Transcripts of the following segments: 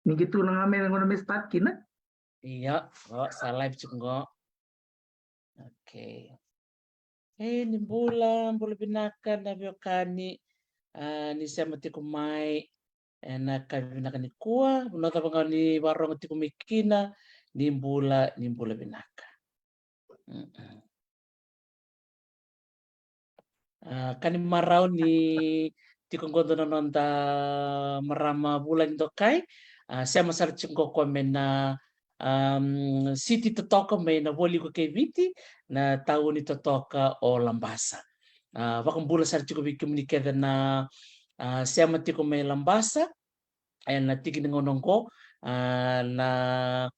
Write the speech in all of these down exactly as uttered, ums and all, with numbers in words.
Ni qai tukuna ga mai na gauna me start kina. Io, o, sa live tiko qo. Okay. E, ni bula, bula vinaka na veiwekani, a, ni sema tiko mai ena yakavi vinaka nikua, vanua cava ga ni vakarorogo tiko mai kina, ni bula, ni bula vinaka. Mm-mm. A, ka ni marau ni tiko qo dua na noda marama vulagi dokai, a, sema sara tiko qo o koya mai na, am, siti totoka mai na vualiku kei Viti, na tauni totoka o Labasa. A, vakabula sara tiko vei kemuni kece na, a, sema tiko mai Labasa ena tiki ni gauna oqo, a, na,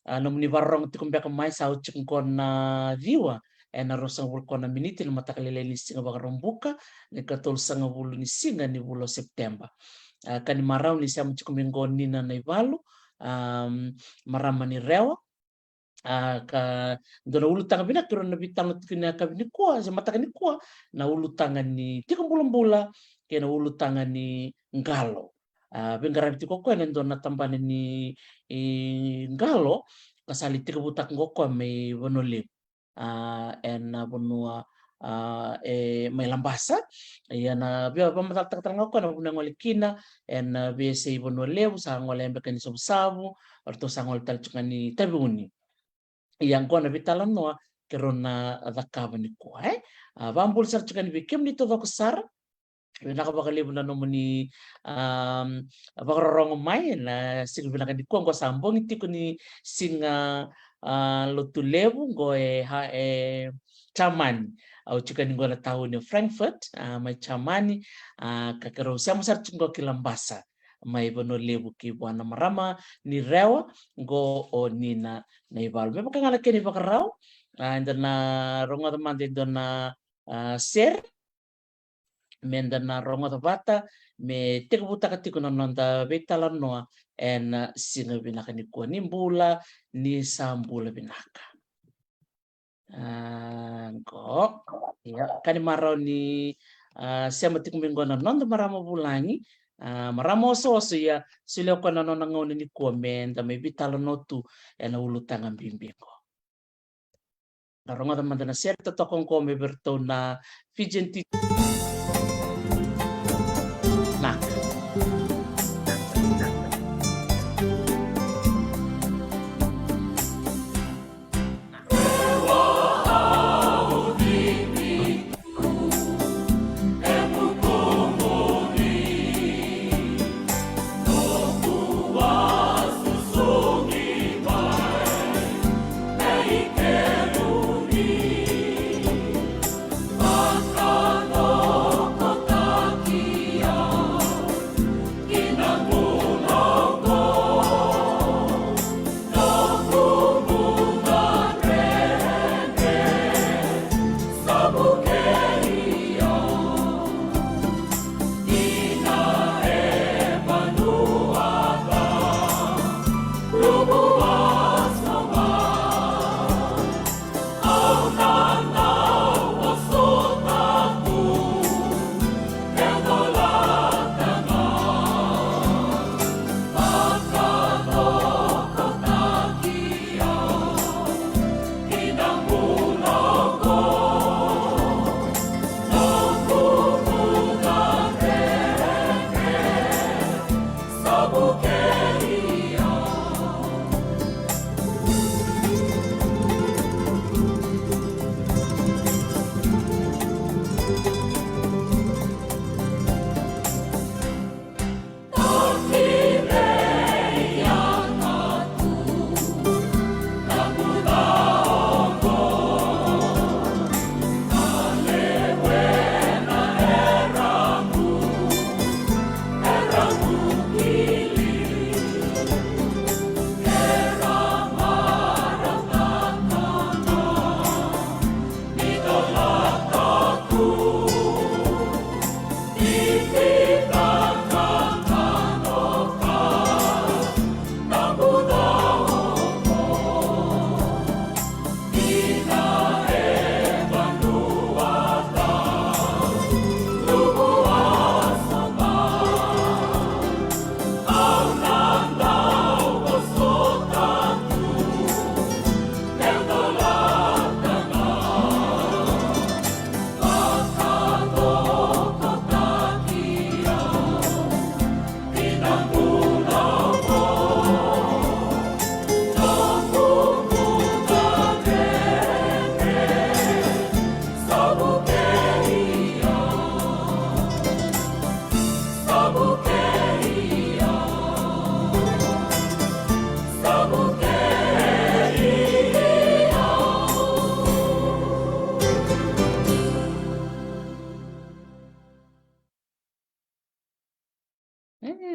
a, nomuni vakarorogo tiko beka mai, sa oti tiko qo na ciwa ena ruasagavulu ka na miniti na mataka lailai ni siga Vakaraubuka, na ikatolusagavulu ni siga ni vula o Sepiteba. A, ka ni marau ni sema tiko mai qo Nina Naivalu, am, marama ni Rewa, a, ka dua na ulutaga vinaka kei rau na veitalanoa tiko ni yakavi nikua, se mataka nikua, na ulutaga ni tiko bulabula kei na ulutaga ni qalo. A, veiqaravi tiko o koya ena dua na tabana ni, e, qalo, ka sa lai tekivutaka qo o koya mai Vanua Levu, a, ena vanua, a, e, mai Labasa. Ia na via vakamacalataka tale ga o koya na vanua e gole kina, ena veiyasai Vanua Levu, sa gole beka ni Savusavu, o ratou sa gole tale tiko ga ni Taveuni. Ia qo na veitalanoa keirau na cakava nikua, e. A, vakabula sara tiko ga ni vei kemuni taucoko sara. Vinaka vakalevu na nomuni, am, vakarorogo mai ena siga vinaka nikua. Qo sa bogi tiko ni siga, a, Lotulevu qo e, ha, e Jamani. Au tiko yani qo na tauni o Frankfurt, a, mai Jamani, a, ka keirau sema sara tiko qo ki Labasa mai Vanua Levu ki vua na marama ni Rewa qo o Nina Naivalu. Me vaka ga na kena ivakarau, a, eda na rogoca mada e dua na, a, sere, meda na rogoca vata, me tekivutaka tiko na noda veitalanoa ena siga vinaka nikua. Ni bula, ni sa bula vinaka. A, qo. Ia, ka ni marau ni, a, sema tiko mai qo na noda marama vulagi, a, marama osooso, ia solia o koya na nona gauna nikua meda mai veitalanoa tu ena ulutaga bibi qo. Na rogoca mada na sere totoka qo mai vei iratou na Fijian Teacher. Na.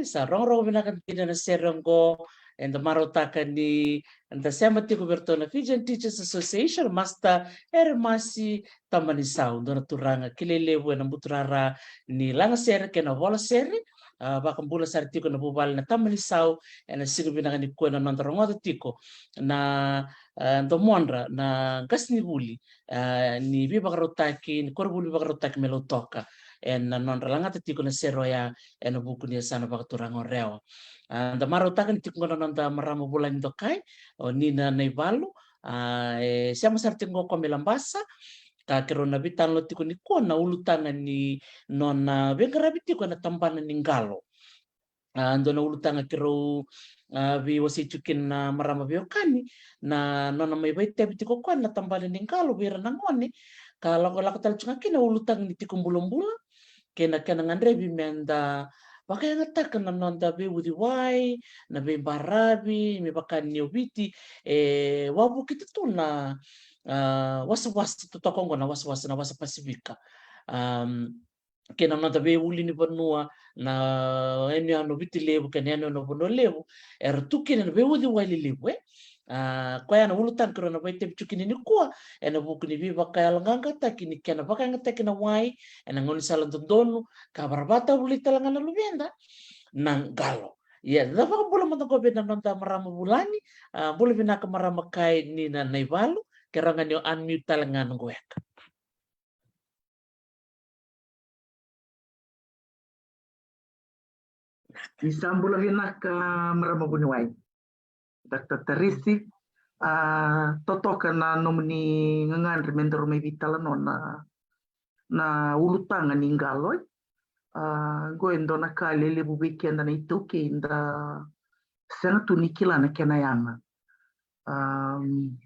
Sa rogorogo vinaka dina na sere oqo. Eda marautaka ni da sema tiko vei iratou na Fijian Teachers Association, Master Eremasi Tamanisau, dua na turaga kilai levu ena buturara ni lagasere kei na vola sere. A, vakabula sara tiko na vuvale na Tamanisau ena siga vinaka nikua ena noda rogoca tiko na, a, domodra na qasenivuli, a, ni veivakarautaki, ni koronivuli veivakarautaki me Lautoka, ena nodra lagata tiko na sere oya ena vuku ni yasana vakaturaga o Rewa. A, da marautaka ni tiko qo na noda marama vulagi dokai, o Nina Naivalu, a, e sema sara tiko qo o koya mai Labasa, ka keirau na veitalanoa tiko nikua na ulutaga ni nona veiqaravi tiko ena tabana ni qalo. A, dua na ulutaga keirau, a, veiwasei tiko kina na marama veiwekani, na nona mai vakaitavi tiko o koya na tabana ni qalo vei ira na gone, ka lako, lako tale tiko ga kina ulutaga ni tiko bulabula, kei na kena gadrevi me da vakayagataka na noda veiuciwai, na veibaravi, me vaka ni o Viti e wavokita tu na, a, wasawasa totoka oqo na wasawasa, na wasa Pasifika. Am, kei na noda veiulunivanua, na yanuyanu o Viti Levu kei na yanuyanu o Vanua Levu, era tu kina na veiuciwai lelevu, e. A, koya na ulutaga keirau na vakaitavi tiko kina nikua, ena vuku ni veivakayaloqaqataki ni kena vakayagataki na wai ena gaunisala dodonu, ka ra vakatavulai tale ga na luveda na qalo. Ia, da vakabula mada qo vei na noda marama vulagi, a, bula vinaka marama kai Nina Naivalu, keirau ga ni o unmute tale ga na qo weka. Ni sa bula vinaka marama vuniwai, Doctor Tarisi. A, totoka na nomuni gagadre me daru mai veitalanoa na, na ulutaga ni qalo. A, qo e dua na ka lelevu vei keda na iTaukei, da sega tu ni kila na kena yaga. Am,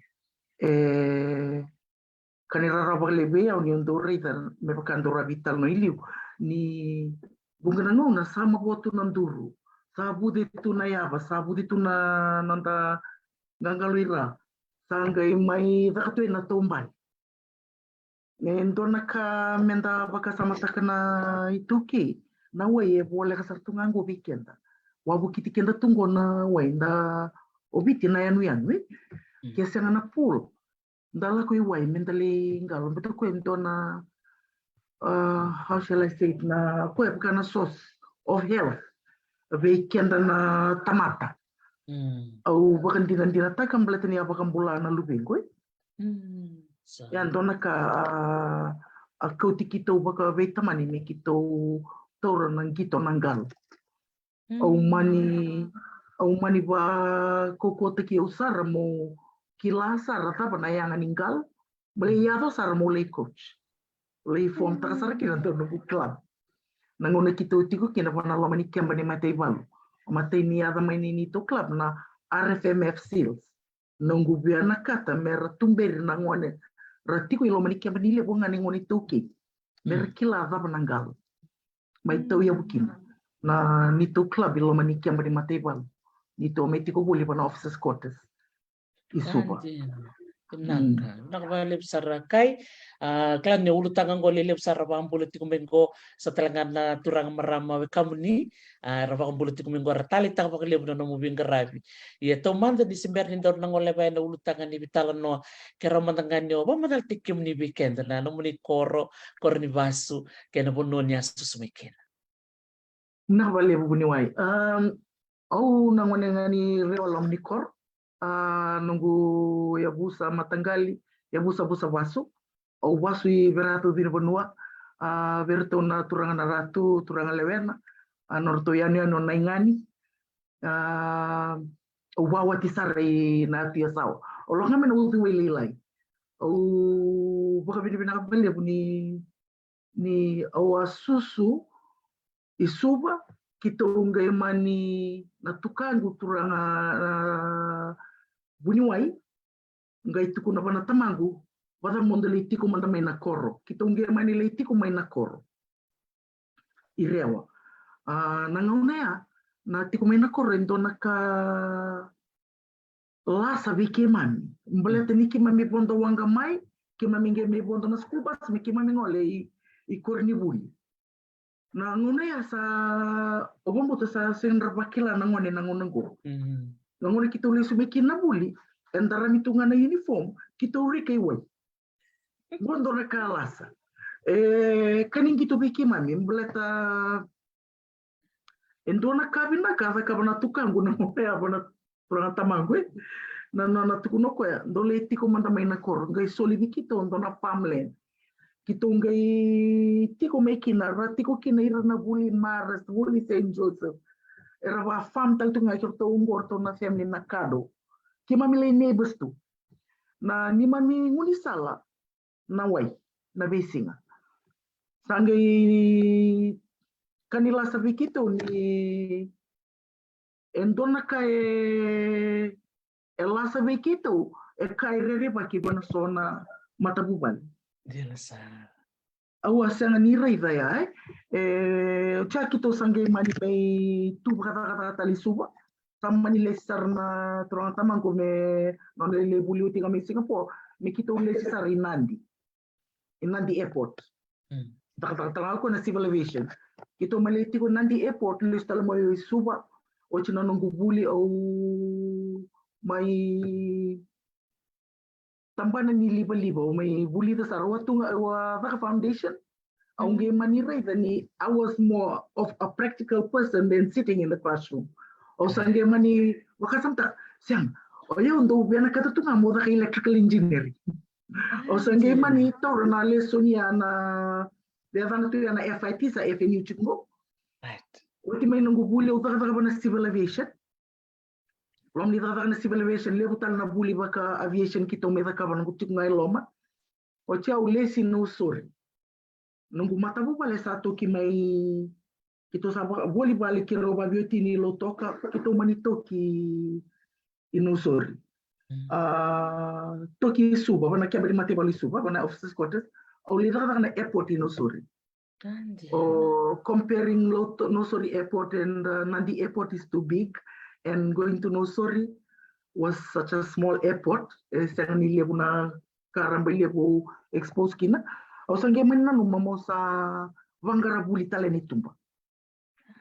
e, ka ni rarawa vakalevu vei au niu dau raica me vaka dau ravi tale no i liu, ni vuqa na gauna sa mavoa tu na duru, sa vuce tu na yava, sa vuce tu na noda qaqalo i ra, sa qai mai caka tu ena taubale. E dua na ka me da vakasamataka na iTaukei, na wai e voleka sara tu ga qo vei keda. Wavokiti keda tu qo na wai, da o Viti na yanuyanu, e? Mm. Ke sega na pool, da lako i wai me da lai qalo, baleta o koya e dua na, uh, how shall I say it, na, o koya e vaka na source of health vei keda na tamata. Mm. Au vakadinadinataka baleta ni a vakabula na luvequ, e? Mm. Sa. Ia, dua na ka a, a kauti keitou vakaveitamani me keitou taura na qito na qalo. Au mani, au mani vakaukauwataki au sara meu kila sara cava na yaga ni qalo. Meu lai yaco sara meu lai coach. Lai form taka sara kina dua noqu club. Na gauna keitou tiko kina vua na loma ni keba ni mataivalu. Matai ni yaca mai ni neitou club na R F M F Seals. Noqu via vinakata me ra tuberi na gone ra tiko i loma ni keba ni levu ga ni gone iTaukei. Me ra kila cava na qalo. Mai tauyavu kina na neitou club i loma ni keba ni mataivalu. Neitou mai tiko voli vua na officers quarters i Suva. Vinaka, vinaka vakalevu sara kai. A, kila ni ulutaga qo lelevu sara, vakabula tiko mai qo, sa tale ga na turaga marama wekamuni, a, era vakabula tiko mai qo, era taleitaka vakalevu na nomu veiqaravi. Ia taumada ni se bera ni daru na goleva ena ulutaga ni veitalanoa, keirau mada ga ni o vakamacalataki kemuni vei keda, na nomuni koro, koro ni vasu, kei na vanua ni a susu mai kina. Vinaka vakalevu vuniwai. Am, au na gone ga ni Rewa, Lomanikoro. A, noqu yavusa mataqali, yavusa Vusavasu. Au vasu i Veratu, Cinivanua. A, vei iratou na turaga na Ratu, turaga lewena. A, nodratou yanuyanu o Naigani. A, au vawati sara i Nayatu, Yasawa. Au lako ga mai na uciwai lailai. Au vakavinavinaka vakalevu ni ni au a susu i Suva, keitou qai mani, na tukaqu turaga na vuniwai qai tukuna vua na tamaqu, vacava mo dou lai tiko mada mai na koro. Keitou qai mani lai tiko mai na koro i Rewa. A, na gauna ya, na tiko mai na koro e dua na ka lasa vei keimami. Baleta ni keimami vodo waqa mai, keimami qai mai vodo na school bus me keimami gole i, i koronivuli. Na gauna ya sa, o vakabauta sa sega ni ra vakila na gone na gauna qo. Mm. Na gauna keitou lesu mai kina na vuli, e darami tu ga na uniform, keitou rika i wai. Qo dua na ka lasa. E, ka ni qito vei keimami, baleta e dua na ka vinaka a cakava na tukaqu na gauna ya vua na turaga tamaqu, e. Na, na, na tukuna o koya, dou lai tiko mada mai na koro, qai soli vei keitou dua na farmland. Keitou qai tiko mai kina, ra tiko kina ira na vuli Marist, vuli Saint Joseph. Era vaka farm tale tu ga kei ratou qo, ratou na family na Kado. Keimami lai neighbours tu. Na neimami gaunisala, na wai, na veisiga. Sa qai ka ni lasa vei keitou ni e dua na ka e, e lasa vei keitou, e ka e rerevaki vua na so na matavuvale. Dina sara. Au a sega ni raica ya, e. E, oti ya keitou sa qai mani mai tu vakacakacaka tale i Suva. Sa mani lesi sara na turaga tamaqu me nona lai vuli oti ga mai Singapore, me keitou lesi sara i Nadi. I Nadi Airport. Mm. Cakacaka tale ga o koya na civil aviation. Keitou mai lai tiko Nadi Airport, lesu tale mai i Suva. Oti na noqu vuli au mai tabana ni livaliva, au mai vulica sara, au a tu ga, au a caka foundation. Au qai mani raica ni I was more of a practical person than sitting in the classroom. Au sa qai mani vakasamataka, sega, o yau dau vinakata tu ga mo caka electrical engineering. Au sa qai mani taura na lesoni ya na, via caka tu ya na F I T, sa F N U tiko qo. Right. Oti mai noqu vuli au cakacaka vua na civil aviation. Loma ni cakacaka na civil aviation, levu tale na vuli vaka aviation keitou mai cakava noqu tiko ga e loma. Oti au lesi Nausori. Noqu matavuvale sa toki mai, keitou sa vaka, voli vale kei rau vaveiwatini i Lautoka, keitou mani toki i Nausori. Mm. A, toki i Suva, vua na keba ni mataivalu i Suva, vua na officers quarters. Au lai cakacaka na airport i Nausori. Nadi. Oh, comparing Lauto-, Nausori Airport and, uh, Nadi Airport is too big, and going to Nausori was such a small airport. E sega ni levu na ka rabailevu au expose kina. Au sa qai mani nanuma meu sa vaqara vuli tale ni tuba.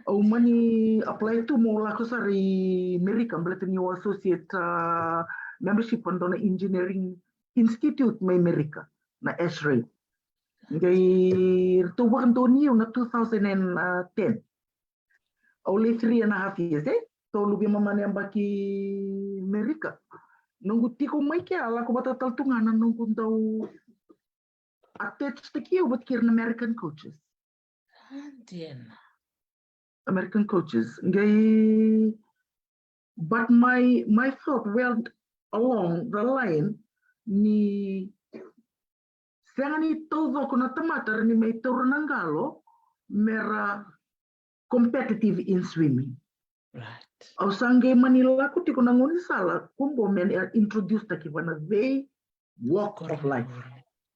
Au mani apply tu meu lako sara i Merika, baleta niu associate, uh, membership ena dua na engineering institute mai Merika, na ASHRAE. Qai ratou vakadonui au na two thousand and ten. Au lai three and a half years, e? Tolu vei mamana yabaki Merika. Noqu tiko mai kea, a lako vata tale tu ga na noqu dau attach taki au vata kei ira na American coaches. Ah, dina. American coaches. Qai, but my, my thought went along the line ni sega ni taucoko na tamata ra ni mai taura na qalo me ra competitive in swimming. Right. Au sa qai mani lako tiko na gaunisala, kubo me, uh, introduce taki vua na vei walk of life.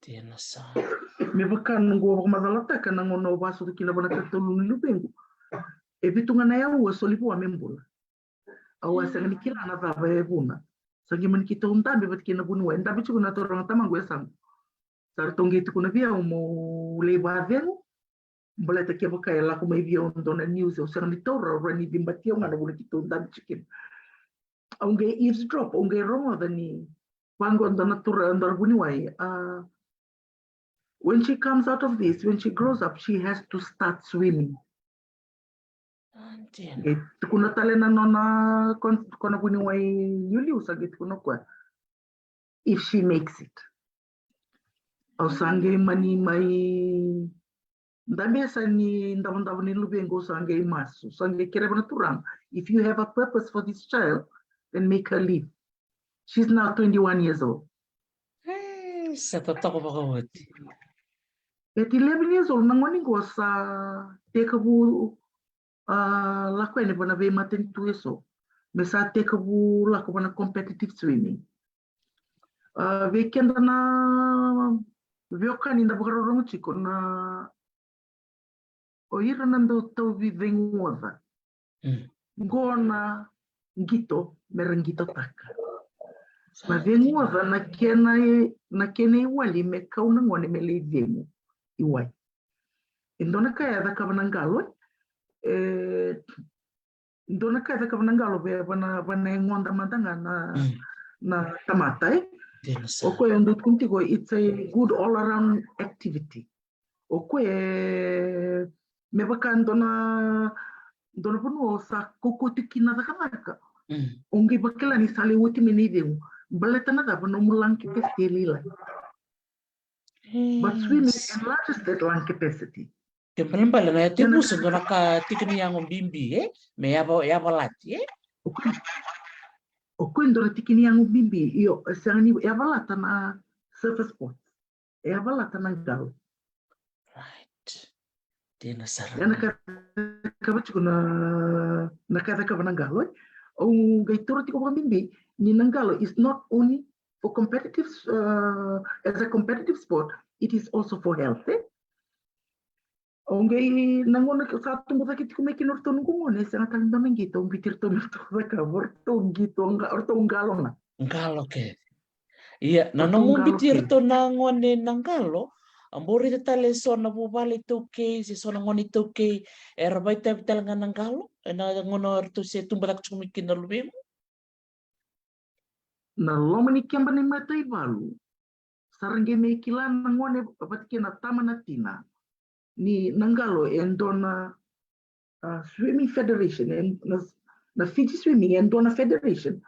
Dina sara. Me vaka noqu vakamacalataka na gauna au vakasucu kina vua na ikatolu ni luvequ. E vitu ga na aua e soli vua me bula. Au a sega ni kila na cava e vuna. Sa qai mani keitou dabe vata kei na vuniwai. Dabe tiko na turaga tamaqu e yasamu. Sa ratou qai tukuna vei au meu lai vakacegu. Baleta kevaka e lako mai vei au e dua na news, au sega ni taura, au rawa ni cibati au ga na vuna keitou dabe tiko kina. Au qai eavesdrop, au qai rogoca ni vaqo e dua na turaga, e dua na vuniwai. Ah, when she comes out of this, when she grows up, she has to start swimming. Ah, dina. Qai tukuna tale na nona, ko na, ko na vuniwai liuliu, sa qai tukuna o koya, if she makes it. Au sa qai mani mai dabe, sa ni davodavo ni luvequ, au sa qai masu, sa qai kerea vua na turaga, if you have a purpose for this child, then make her live. She's now twenty-one years old. Eh, sa totoka vakaoti. At eleven years old, na gone qo sa tekivu, ah, lako yani vua na veimatanitu eso. Me sa tekivu lako vua na competitive swimming. Ah, vei keda na veiwekani da vakarorogo tiko na o ira na dau tauvi ceguoca. Mm. Qo na qito me ra qitotaka. Na ceguoca na kena i, na kena iwali me kau na gone me lai cegu i wai. E dua na ka e cakava na qalo, e dua na ka e cakava na qalo vei, va na, va na yagoda mada ga na, na tamata, e. O koya e dau tukuni tiko, it's a good all around activity. O koya e me vaka dua na, dua na vanua o sa kaukaua tiko kina na cakacaka. O qai vakila ni sa lai oti mai na icegu. Baleta na cava? Nomu lung capacity e lailai. But swimming enlarges that lung capacity. Ke balebale na yatevuso dua na ka tiki ni yago bibi, e? Me yava, yavalati, e? O koya, o koya dua na tiki ni yago bibi, io, e sega ni yavalata na surface sports. E yavalata na qalo. Right. Dina sara. Ia na ka cakava tiko na, na ka cakava na qalo, e. Au qai taura tiko vakabibi ni na qalo is not only for competitive, uh, as a competitive sport, it is also for health, e. Au qai, na gauna sa tubu cake tiko mai kina o ratou noqu gone, e sega tale dua na qito au biuti ratou me ratou cakava, o ratou qito, o ratou qalo ga. Qalo kece. Ia, na nomu biuti iratou na gone na qalo, a bau raica tale eso na vuvale iTaukei se so na gone iTaukei era vakaitavi tale ga na qalo ena gauna ratou se tubu cake tiko mai kina na luvemu? Na loma ni keba ni mataivalu sa ra qai mai kila na gone vata kei na tama na tina ni na qalo e dua na, a, swimming federation, e, na, na Fiji Swimming e dua na federation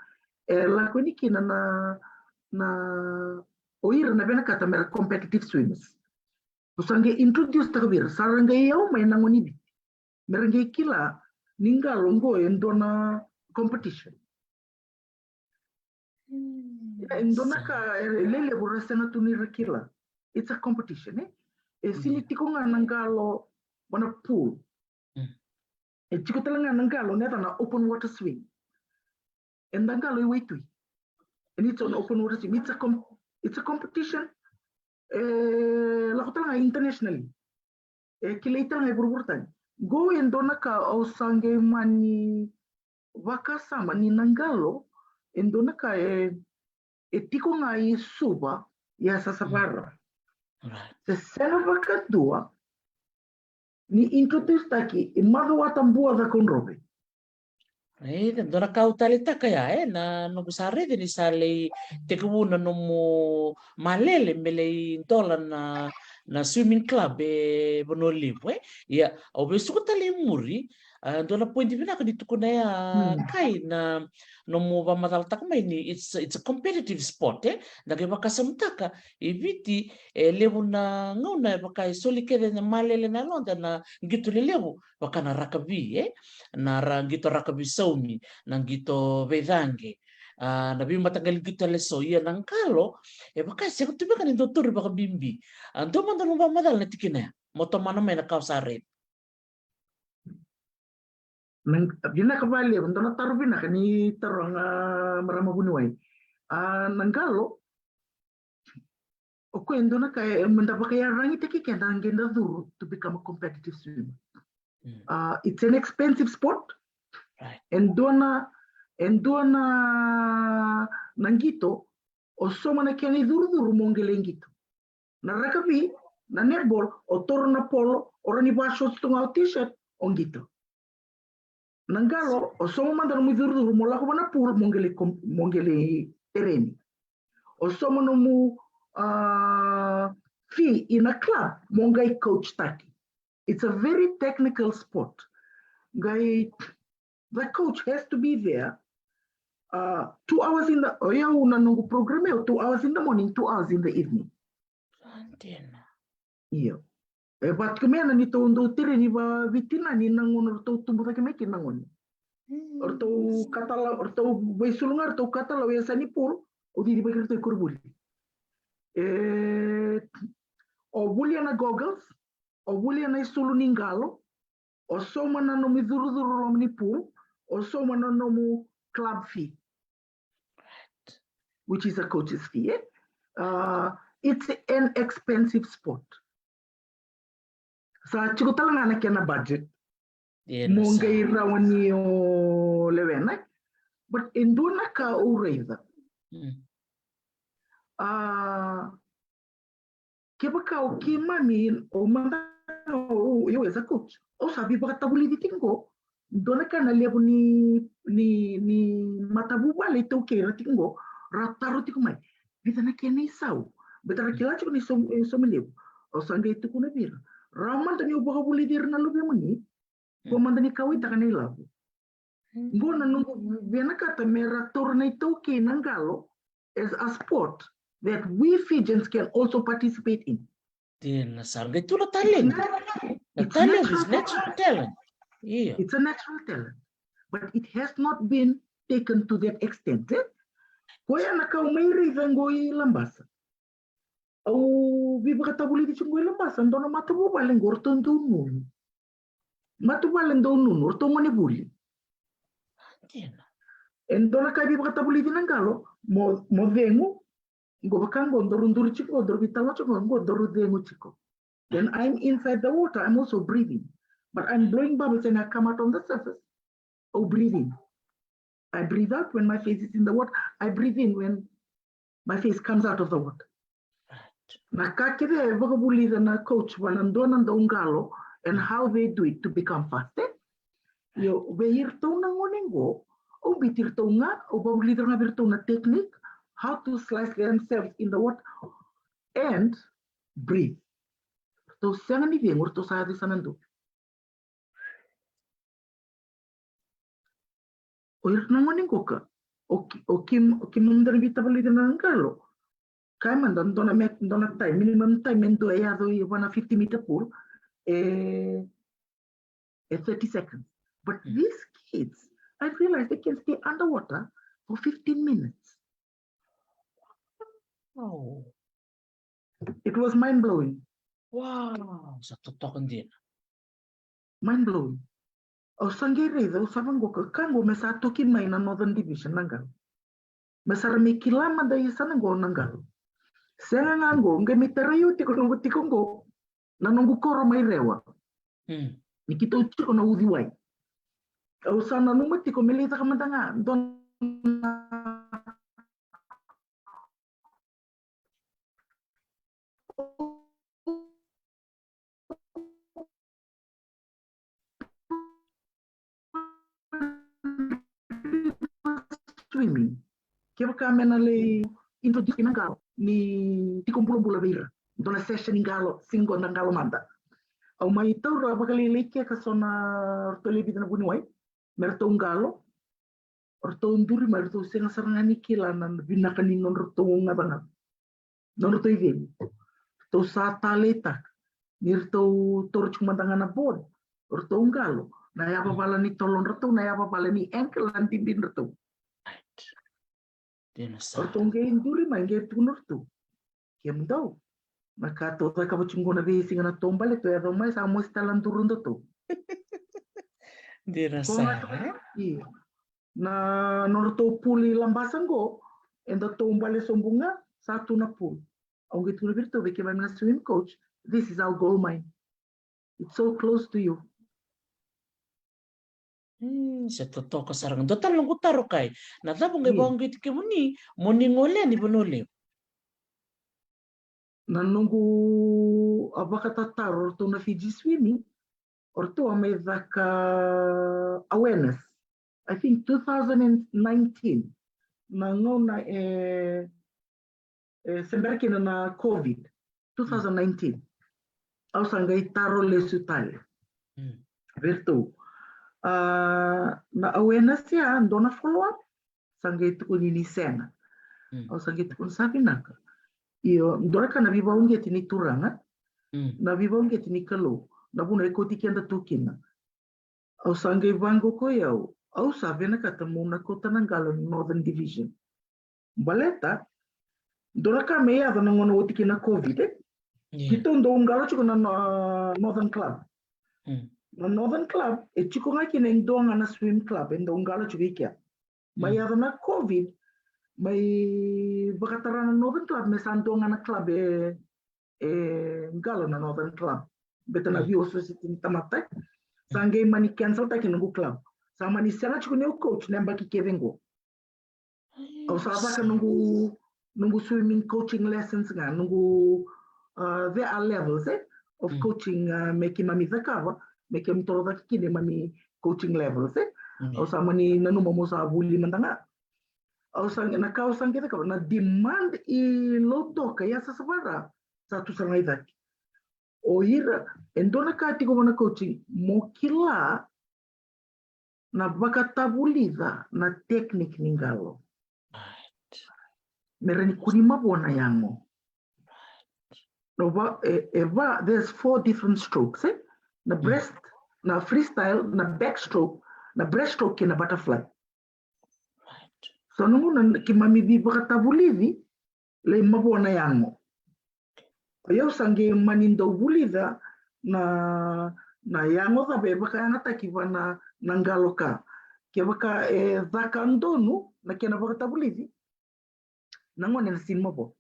e lako yani kina na, na, o ira na vinakata me ra competitive swimmers. O sa qai introduce taka vei ira, sa ra qai yau mai na gone ni Viti me ra qai kila ni qalo qo e dua na competition. E dua na ka e lelevu ra sega tu ni ra kila. It's a competition, e? E sini tiko ga na qalo va na pool. E tiko tale ga na qalo na yacana open water swim. E da qalo i waitui. And it's an open water swim. It's a com-, it's a competition. E lako tale ga internationally. E kilai tale ga e vuravura tani. Qo e dua na ka au sa qai mani vakasama ni na qalo e dua na ka e, e tiko ga i Suva, i Yasayasa Vara. Se sega vakadua ni introduce taki i Macuata, Buca, Cakaudrove. E dua na ka au taleitaka ya, e, na noqu sa raica ni sa lai tekivu na nomu malele me lai dola na, na swimming club e Vanua Levu, e. Ia, au via suka tale i muri, a, dua na point vinaka ni tukuna ya, Kai, na nomu vakamacalataka mai ni it's, it's a competitive sport, e. Da qai vakasamataka i Viti, e levu na gauna e vaka e soli kece na malele na yaloda na qito lelevu, vaka na rakavi, e, na ra qito rakavi saumi, na qito veicaqe, a, na veimataqali qito tale eso. Ia na qalo e vaka e sega tu beka ni dau tauri vakabibi. A, dua mada nomu vakamacala na tikina ya, mo tomana mai na ka au sa raica. Na, vinaka vakalevu, dua na taro vinaka ni taroga, marama vuniwai. A, na qalo, o koya e dua na ka e, me da vakaiyaragitaki keda qai da curu to become a competitive swimmer. A, it's an expensive sport. E dua na, e dua na, na qito, o sauma na kena icurucuru mo qai lai qito. Na rakavi, na netball, o taura na polo, o rawa ni vaka shorts tu ga o t-shirt, o qito. Na qalo, o sauma mada nomu icurucuru mo lako va na pool mo qai lai com-, mo qai lai tereni. O sauma nomu, a, fee ina club mo qai coach taki. It's a very technical sport. Qai, the coach has to be there, uh, two hours in the, o yau na noqu program e o two hours in the morning, two hours in the evening. Io. E vaka tiko mai na neitou dau tereni vakavitinani na gauna ratou tubu cake mai kina na gone. O ratou katalau, o ratou veisulu ga, o ratou katalau e yasa ni pool, o cici vei iratou e koronivuli. E, o volia na goggles, o volia na isulu ni qalo, o sauma na nomu icurucuru loma ni pool, o sauma na nomu club fee, which is a coach's fee, e? Uh, it's an expensive sport. Sa tiko tale ga na kena budget. Mo qai rawa ni o lewena. But e dua na ka au raica. A, kevaka o keimami, o mada au, au as a coach, au sa veivakatavulici tiko qo. Dua na ka na levu ni, ni, ni matavuvale iTaukei ra tiko qo, ra taro tiko mai. Vica na kena isau. Baleta ra kila tiko ni sau, e, saumi levu. Au sa qai tukuna vei ira, rawa mada ni o vakavulici ira na luvemuni, ko mada ni kauaitaka na ilavo. Qo na noqu vinakata me ra taura na iTaukei na qalo as a sport that we Fijians can also participate in. Dina sara, qai tu na talent. Na talent is natural talent. Io. It's a natural talent. But it has not been taken to that extent, eh? Koya na ka au mai raica qo i Labasa. Au veivakatavulici tiko qo i Labasa, dua na matavuvale qo ratou dau nunu. Matavuvale dau nunu, ratou gone vuli. Dina. E dua na ka e veivakatavulici na qalo, mo, mo cegu, qo vaka qo, daru duri tiko, daru veitalo tiko, qo daru cegu tiko. Then I'm inside the water, I'm also breathing. But I'm blowing bubbles and I come out on the surface. Au breathe in. I breathe out when my face is in the water. I breathe in when my face comes out of the water. Na ka kece e vakavulica na coach vua na dua na dauqalo and how they do it to become fast, eh? Io, vei iratou na gone qo, au biuti iratou ga, au vakavulica ga vei iratou na technique, how to slice themselves in the water and breathe. Ratou sega ni cegu, ratou sa yaco i sana dua. O ira na gone qoka, o ki, o ki, o ki mada na veitavaliti na qalo. Kaya mada dua na me, dua na time, minimum time e dua e yaco i vana fifty meter pool, e, e thirty seconds. But these kids, I realized they can stay underwater for fifteen minutes. Oh. It was mind blowing. Wow, sa totoka dina. Mind blowing. Au sa qai raica, au sa vaqo ka, ka qo me sa toki mai na Northern Division na qalo. Me sa ra mai kila mada i sana qo na qalo. Sega ga qo, qai mai tarai au tiko noqu tiko qo. Na noqu koro mai Rewa. Ni keitou tiko na uciwai. Au sa nanuma tiko me lai caka mada ga dua na swimming. Kevaka me na lai introduce kina qalo ni tiko bulabula vei ira. Dua na session ni qalo, sega ni qalo mada. Au mai taura vakalailai ke ka so na ratou lai vica na vuniwai me ratou qalo. Ratou duri mai, ratou sega sara ga ni kila na vinaka ni nodratou gacagaca. Nodratou icegu. Ratou sa taleitaka ni ratou taura tiko mada ga na board. Ratou qalo. Na yavavala ni tolodratou, na yavavala ni ankle, na dididratou. Ratou qai duri mai, qai tukuna ratou. Kemudou. Na ka tou cakava tiko qo na veisiga na tou bale, tou yaco mai sa mosi tale na duru datou. Dina sara, e? Io. Na nodratou pool i Labasa qo, e datou bale sobu ga, sa tu na pool. Au qai tukuna vei iratou, vei keimami na swim coach, this is our gold mine. It's so close to you. Hmm, se totoka sara ga. Dua tale noqu taro kai. Na cava qai vakauqeti kemuni mo ni gole yani Vanua Levu? Na noqu a vakatataro, o ratou na Fiji Swimming, o ratou a mai caka awareness. I think two thousand and nineteen. Na gauna e e, se bera kina na COVID, two thousand nineteen. Au sa qai taro lesu tale. Vei ratou. A, na awareness ya, dua na follow up, sa qai tukuni ni sega. Au sa qai tukuna sa vinaka. Io, dua na ka na veivakauqeti ni Turaga, na veivakauqeti ni Kalou, na vuna e kauti keda tu kina. Au sa qai vaqo ko i au, au sa vinakata meu na kauta na qalo na Northern Division. Baleta, dua na ka me yaco na gauna oti kina COVID, e? Keitou dau qalo tiko na, na Northern Club. Na Northern Club, e tiko ga kina e dua ga na swim club, e dau qalo tiko i kea. Mai yaco na COVID, mai vakatara na Northern Club, me sa dua ga na club e, e qalo na Northern Club. Beta na veiosooso ni tamata. Sa qai mani cancel taki noqu club. Sa mani sega tiko niu coach na yabaki kece qo. Au sa caka noqu, noqu swimming coaching lessons ga, noqu, uh, there are levels, e? of coaching, a, me keimami cakava, me keimami toro cake kina neimami coaching levels, e? Au sa mani nanuma mo sa vuli mada ga. Au sa, na ka au sa qai cakava, na demand i Lautoka, ia sa savara, sa tu sara ga i cake. O ira, e dua na ka tiko vua na coaching, mo kila na vakatavulica na technique ni qalo. Me rawa ni kua ni mavoa na yago. No va, e, e va, there's four different strokes, e? Na breast, na freestyle, na backstroke, na breaststroke kei na butterfly. So na gauna keimami veivakatavulici, lai mavoa na yago. O yau sa qai mani dau vulica na, na yago cava e vakayagataki vua na, na qalo ka. Kevaka e caka donu na kena vakatavulici, na gone na sini mavoa.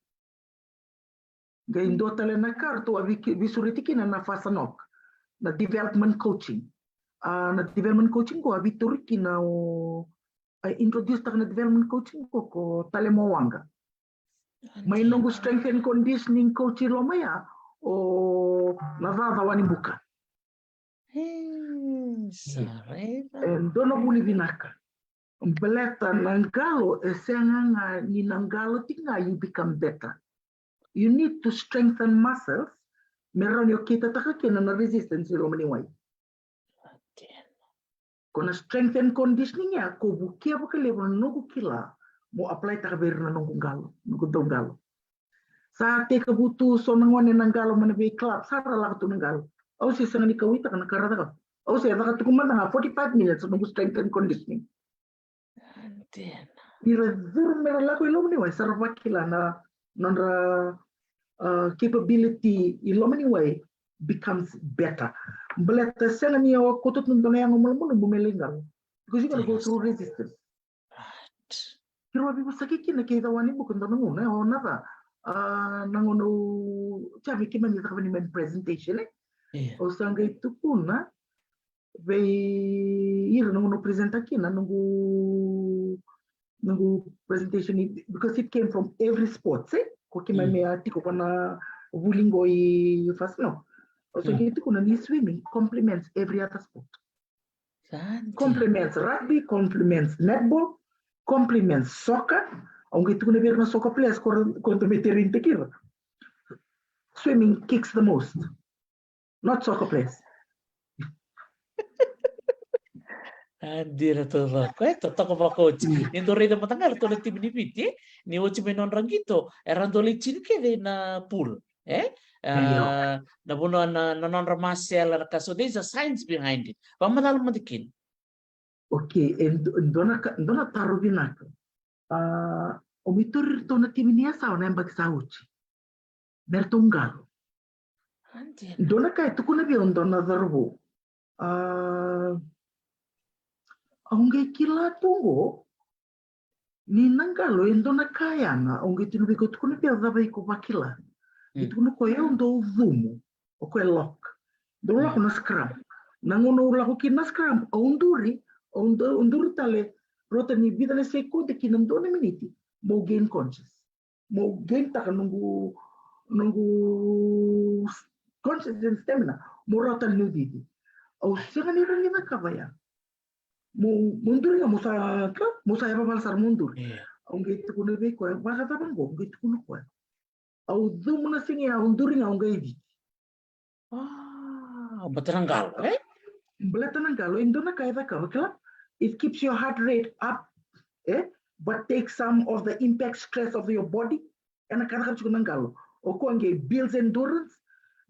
Qai dua tale na ka ratou a vei, veisureti kina na FAST-NOC, na development coaching. A, na development coaching qo a veitauri kina o, a introduce taka na development coaching qo ko Tale Moaga. Mai noqu strength and conditioning coach i loma ya, o Nacaca Wanibuka. E, sa raica. E dua na vuli vinaka. Baleta na qalo, e sega ga ni na qalo tiko ga you become better. You need to strengthen muscles me rawa ni o kitataka kina na resistance i loma ni wai. Ko na strength and conditioning ya, ko vukea vakalevu na noqu kila mo apply taka vei ira na noqu qalo, noqu dau qalo. Sa tekivu tu so na gone na qalo mai na vei club, sa ra lako tu na qalo. Au se sega ni kauwaitaka na ka ra cakava. Au se caka tuku mada ga forty-five minutes noqu strength and conditioning. Ni ra curu me ra lako i loma ni wai, sa ra vakila na nodra, a, capability i loma ni wai becomes better. Baleta sega ni o koto tu dua na yago malumalumu me lai qalo. Because you're gonna go through resistance. Keirau a veivosaki kina kei Ca Wanibuka dua na gauna, o Naca, a, na gauna au, tia me keimami cakava neimami presentation, e? Au sa qai tukuna vei ira na gauna au presenta kina noqu, noqu presentation, because it came from every sports, e? Ko keimami a tiko vua na vuli qo i FAST-NOC. Au sa qai tukuna ni swimming complements every other sport. Complements rugby, complements netball, complements soccer. Au qai tukuna vei ira na soccer players ko ra, ko ra me train-taki ira. Swimming kicks the most. Not soccer players. A dina taucoko, e, totoka vakaoti. Ni dou raica mada ga ratou na timi ni Viti, ni oti mai nodra qito, era dau lai tini kece na pool, e? A, na vanua na, na nodra masela na ka, so there's a science behind it. Vakamacala mada kina. Okay, e dua na ka, dua na taro vinaka. A, o mai tauri iratou na timi ni Yasawa na yabaki sa oti me ratou qalo. Dua na ka e tukuna vei au dua na cauravou. A, au qai kila tu qo ni na qalo e dua na ka yaga, au qai tukuna vei koya, tukuna vei au cava iko vakila. Qai tukuna o koya, au dau cumu, o koya lock. Dau lako na scrum. Na gauna au lako kina na scrum, au duri, au duri tale, rauta ni vica na sekodi ki na dua na miniti meu gain conscious. Meu gain taka noqu, noqu conscious and stamina, meu rawa tale niu cici. Au sega ni rawa ni cakava ya. Meu, meu duri ga, meu sa, ka, meu sa yavavala sara meu duri. Au qai tukuna vei koya, vakacava qo, au qai tukuna o koya. Au cumu na siga ya, au duri ga, au qai cici. Wow, baleta na qalo, e? Baleta na qalo, e dua na ka e cakava, kila? It keeps your heart rate up, e? But takes some of the impact stress of your body. Ena ka cakava tiko na qalo. O koya qai builds endurance,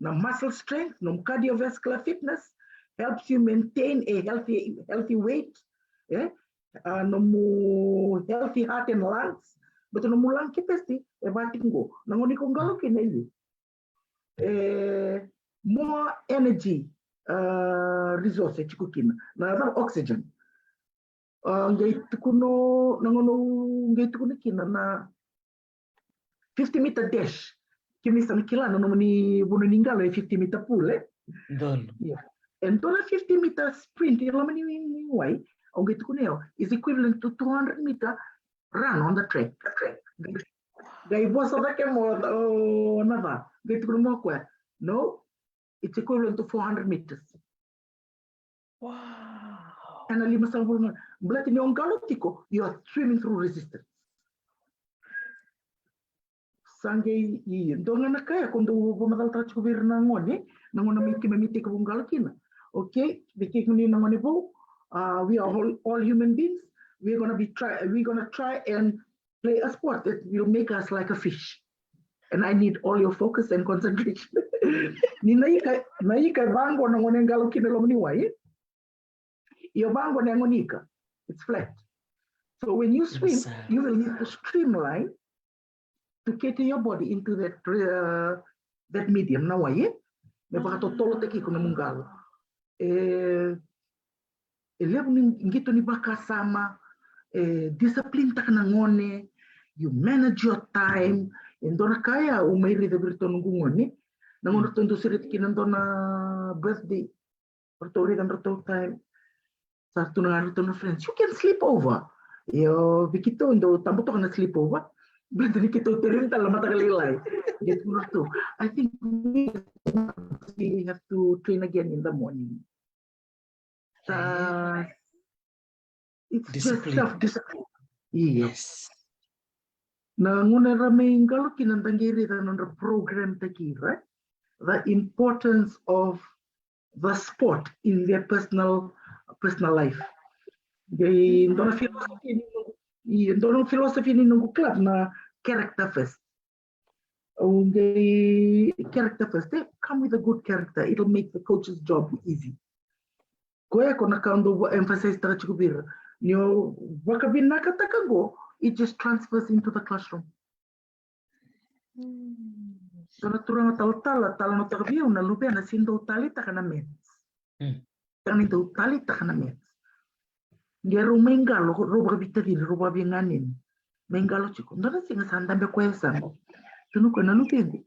na muscle strength, na cardiovascular fitness, helps you maintain a healthy, healthy weight, e? A, nomu healthy heart and lungs. Baleta nomu lung capacity e va tiko qo. Na gauna iko qalo kina, e, e more energy, a, resource e tiko kina. Na, na oxygen. A, qai tukuna, na gauna au qai tukuna kina na fifty meter dash. Kemuni sa na kila na nomuni vanua ni qalo e fifty meter pool, e? Donu. Ia. E dua na fifty meter sprint e loma ni, ni wai, au qai tukuna o yau, is equivalent to two hundred meter run on the track. Qai vosa cake mai o Naca. Qai tukuna mai o koya, no, It's equivalent to four hundred meters. Wow. Ena limasagavulu na, baleta ni o qalo tiko, you are swimming through resistance. Sa qai, io, dua ga na ka ya ko dau vakamacalataka tiko vei ira na gone, na gauna mai keimami tekivu qalo kina. Okay, vei kemuni na gone vou, uh, we are all, all human beings. We're gonna be try, we're gonna try and play a sport that will make us like a fish. And I need all your focus and concentration. Ni na ika, na ika vaqo na gone qalo kina loma ni wai. Io vaqo na yago ni ika. It's flat. So when you swim, you will need to streamline to cater your body into that, uh, that medium, na wai, e? Me vakatotolotaki iko na nomu qalo. E, e levu ni qito ni vakasama, e discipline taka na gone, you manage your time. E dua na ka ya au mai raica vei iratou noqu gone, na gauna ratou dau sureti kina dua na birthday, ratou raica na ratou time. Sa tu na ga ratou na friends, you can sleep over. Io, vei keitou dau taba toka na sleep over. Baleta ni keitou tereni tale na mataka lailai. Qai tukuna ratou, I think we really have to train again in the morning. Sa, it's just Discipline. Self-discipline. Io. Yes. Na gauna era mai qalo kina da qai raica na nodra program taki ira, the importance of the sport in their personal, personal life. Qai dua na philosophy ni noqu, io, dua na philosophy ni noqu club na character first. Au qai character first, e, come with a good character, it'll make the coach's job easy. Koya ko na ka au dau emphasize taka tiko vei ira. Ni o vakavinakataka qo, it just transfers into the classroom. Dua na turaga talatala, talanoataka vei au na luvena sega ni dau taleitaka na maths. Mm. Sega ni dau taleitaka na maths. Qai rau mai qalo, rau vakaveitacini, rau vakaveiganeni. Mai qalo tiko. Dua na siga sa dabe koya e yasaqu. Tukuna o koya, na luvequ,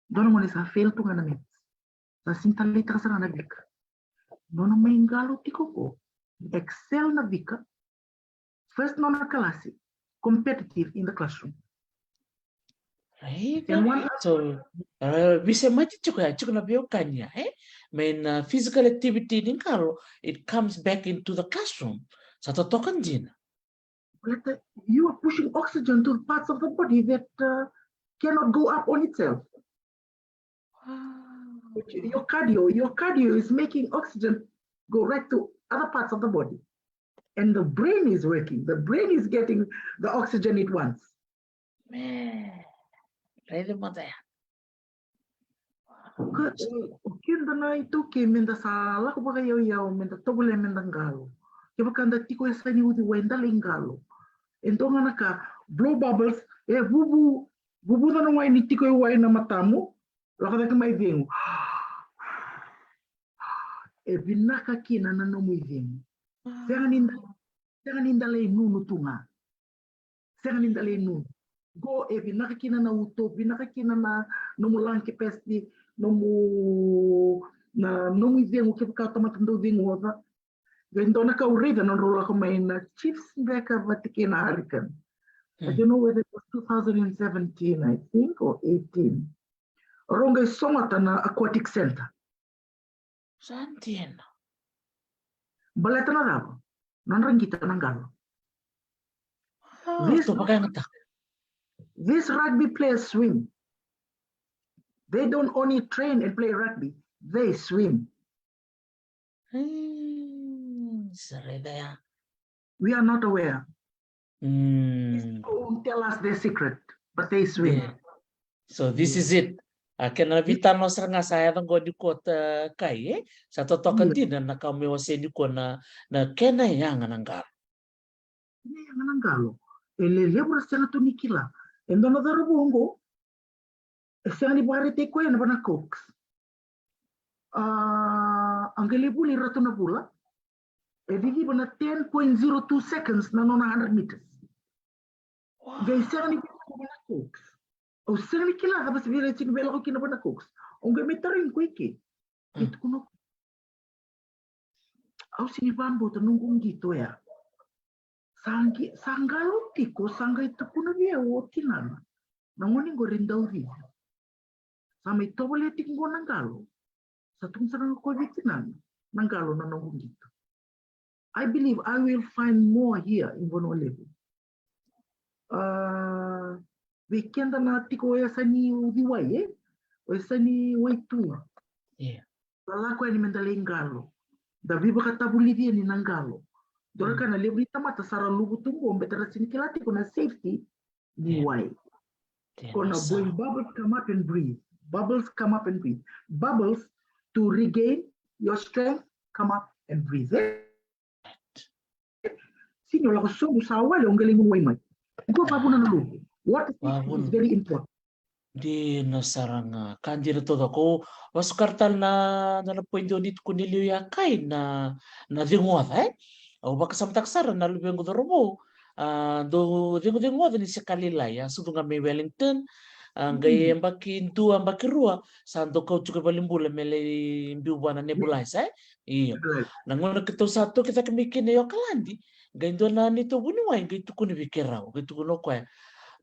dua na gone sa fail tu ga na maths. Sa sega ni taleitaka sara ga na vika. Nona mai qalo tiko qo, excel na vika, first nona kalasi, competitive in the classroom. Right. And one So, uh, visemati tiko ya, tiko na veiwekani ya, e? Mai na physical activity ni qalo, it comes back into the classroom. Sa totoka dina. Baleta you are pushing oxygen to the parts of the body that, uh, cannot go up on itself. Wow. Your cardio, your cardio is making oxygen go right to other parts of the body. And the brain is working. The brain is getting the oxygen it wants. Man. Raica mada ya. Ka, o keda na iTaukei, meda sa lako vakayauyau, meda tovolea meda qalo. Kevaka da tiko e yasa ni uciwai, da lai qalo. E dua ga na ka, blow bubbles, e vuvu, vuvuca na wai ni tiko e wai na matamu, lako cake mai cegu. E vinaka kina na nomu icegu. Sega ni da, sega ni da lai nunu tu ga. Sega ni da lai nunu. Qo e vinaka kina na uto, vinaka kina na nomu lung capacity, nomu, na nomu icegu, kevaka o tamata dau cegu oca. Qai dua na ka au raica na nodrau lako mai na Chiefs beka vata kei na Hurricane. I don't know whether it was two thousand and seventeen, I think, or eighteen. Rau qai sogota na Aquatic Center. Sa dina. Baleta na cava? Nodra qito na qalo. Wow, This, tou vakayagataka. These rugby players swim. They don't only train and play rugby, they swim. Hmm, sa raica ya. We are not aware. Mm. These people won't tell us their secret, but they swim. Yeah. So this is it. A kena veitaro sara ga sa yaco qo nikua, Kai, e? Sa totoka dina na ka me wasea nikua na, na kena yaga na qalo. Kena yaga na qalo. E lelevu ra sega tu ni kila. E dua na cauravou qo, e sega ni vakaraitaki koya na vana Cox. A, a qai lai vuli Ratu na Vula. E ciciva na ten point zero two seconds na nona hundred meters. Qai sega ni kila na vana Cox. Au sega ni kila cava se vei ira e sega ni via lako kina vana Cox. Au qai mai tarogi koya i ke. E tukuna o koya, au sega ni vakabauta noqu qito ya. Sa qi, sa qalo tiko, sa qai tukuna vei au o tinana, na gone qori e dau cici. Sa mai tovolea tiko qo na qalo. Sa tukuna sara ga o koya vei tinana, na qalo na noqu qito. I believe I will find more here in Vanua Levu. A, vei keda na tiko o yasa ni uciwai, e? O yasa ni wai tu. Sa lako yani me da lai qalo. Da veivakatavulici yani na qalo. Dua na ka na levu ni tamata sa ra luvu tu qo, baleta ra sega ni kila tiko na safety ni wai. Ko na blowing bubbles, come up and breathe. Bubbles, come up and breathe. Bubbles to regain your strength, come up and breathe. E? Sega ni o lako sobu sa wale o qai lai gunu wai mai. Qo vavuna na luvu. Water safety is very important. Dina sara ga, ka dina taucoko. Au vakasuka tale na, na, na point o ni tukuni liu ya, kai na, na ceguoca, e? Au vakasamataka sara na luvequ cauravou. A, dau ceguceguoca ni se ka lailai, a sucu ga mai Wellington. A, qai yabaki dua, yabaki rua, sa dau kau tiko i valenibula me lai biu vua na nebulizer, e? Io. Na gauna keitou sa toki cake mai kina i Okaladi, qai dua na neitou vuniwai qai tukuna vei keirau, qai tukuna o koya,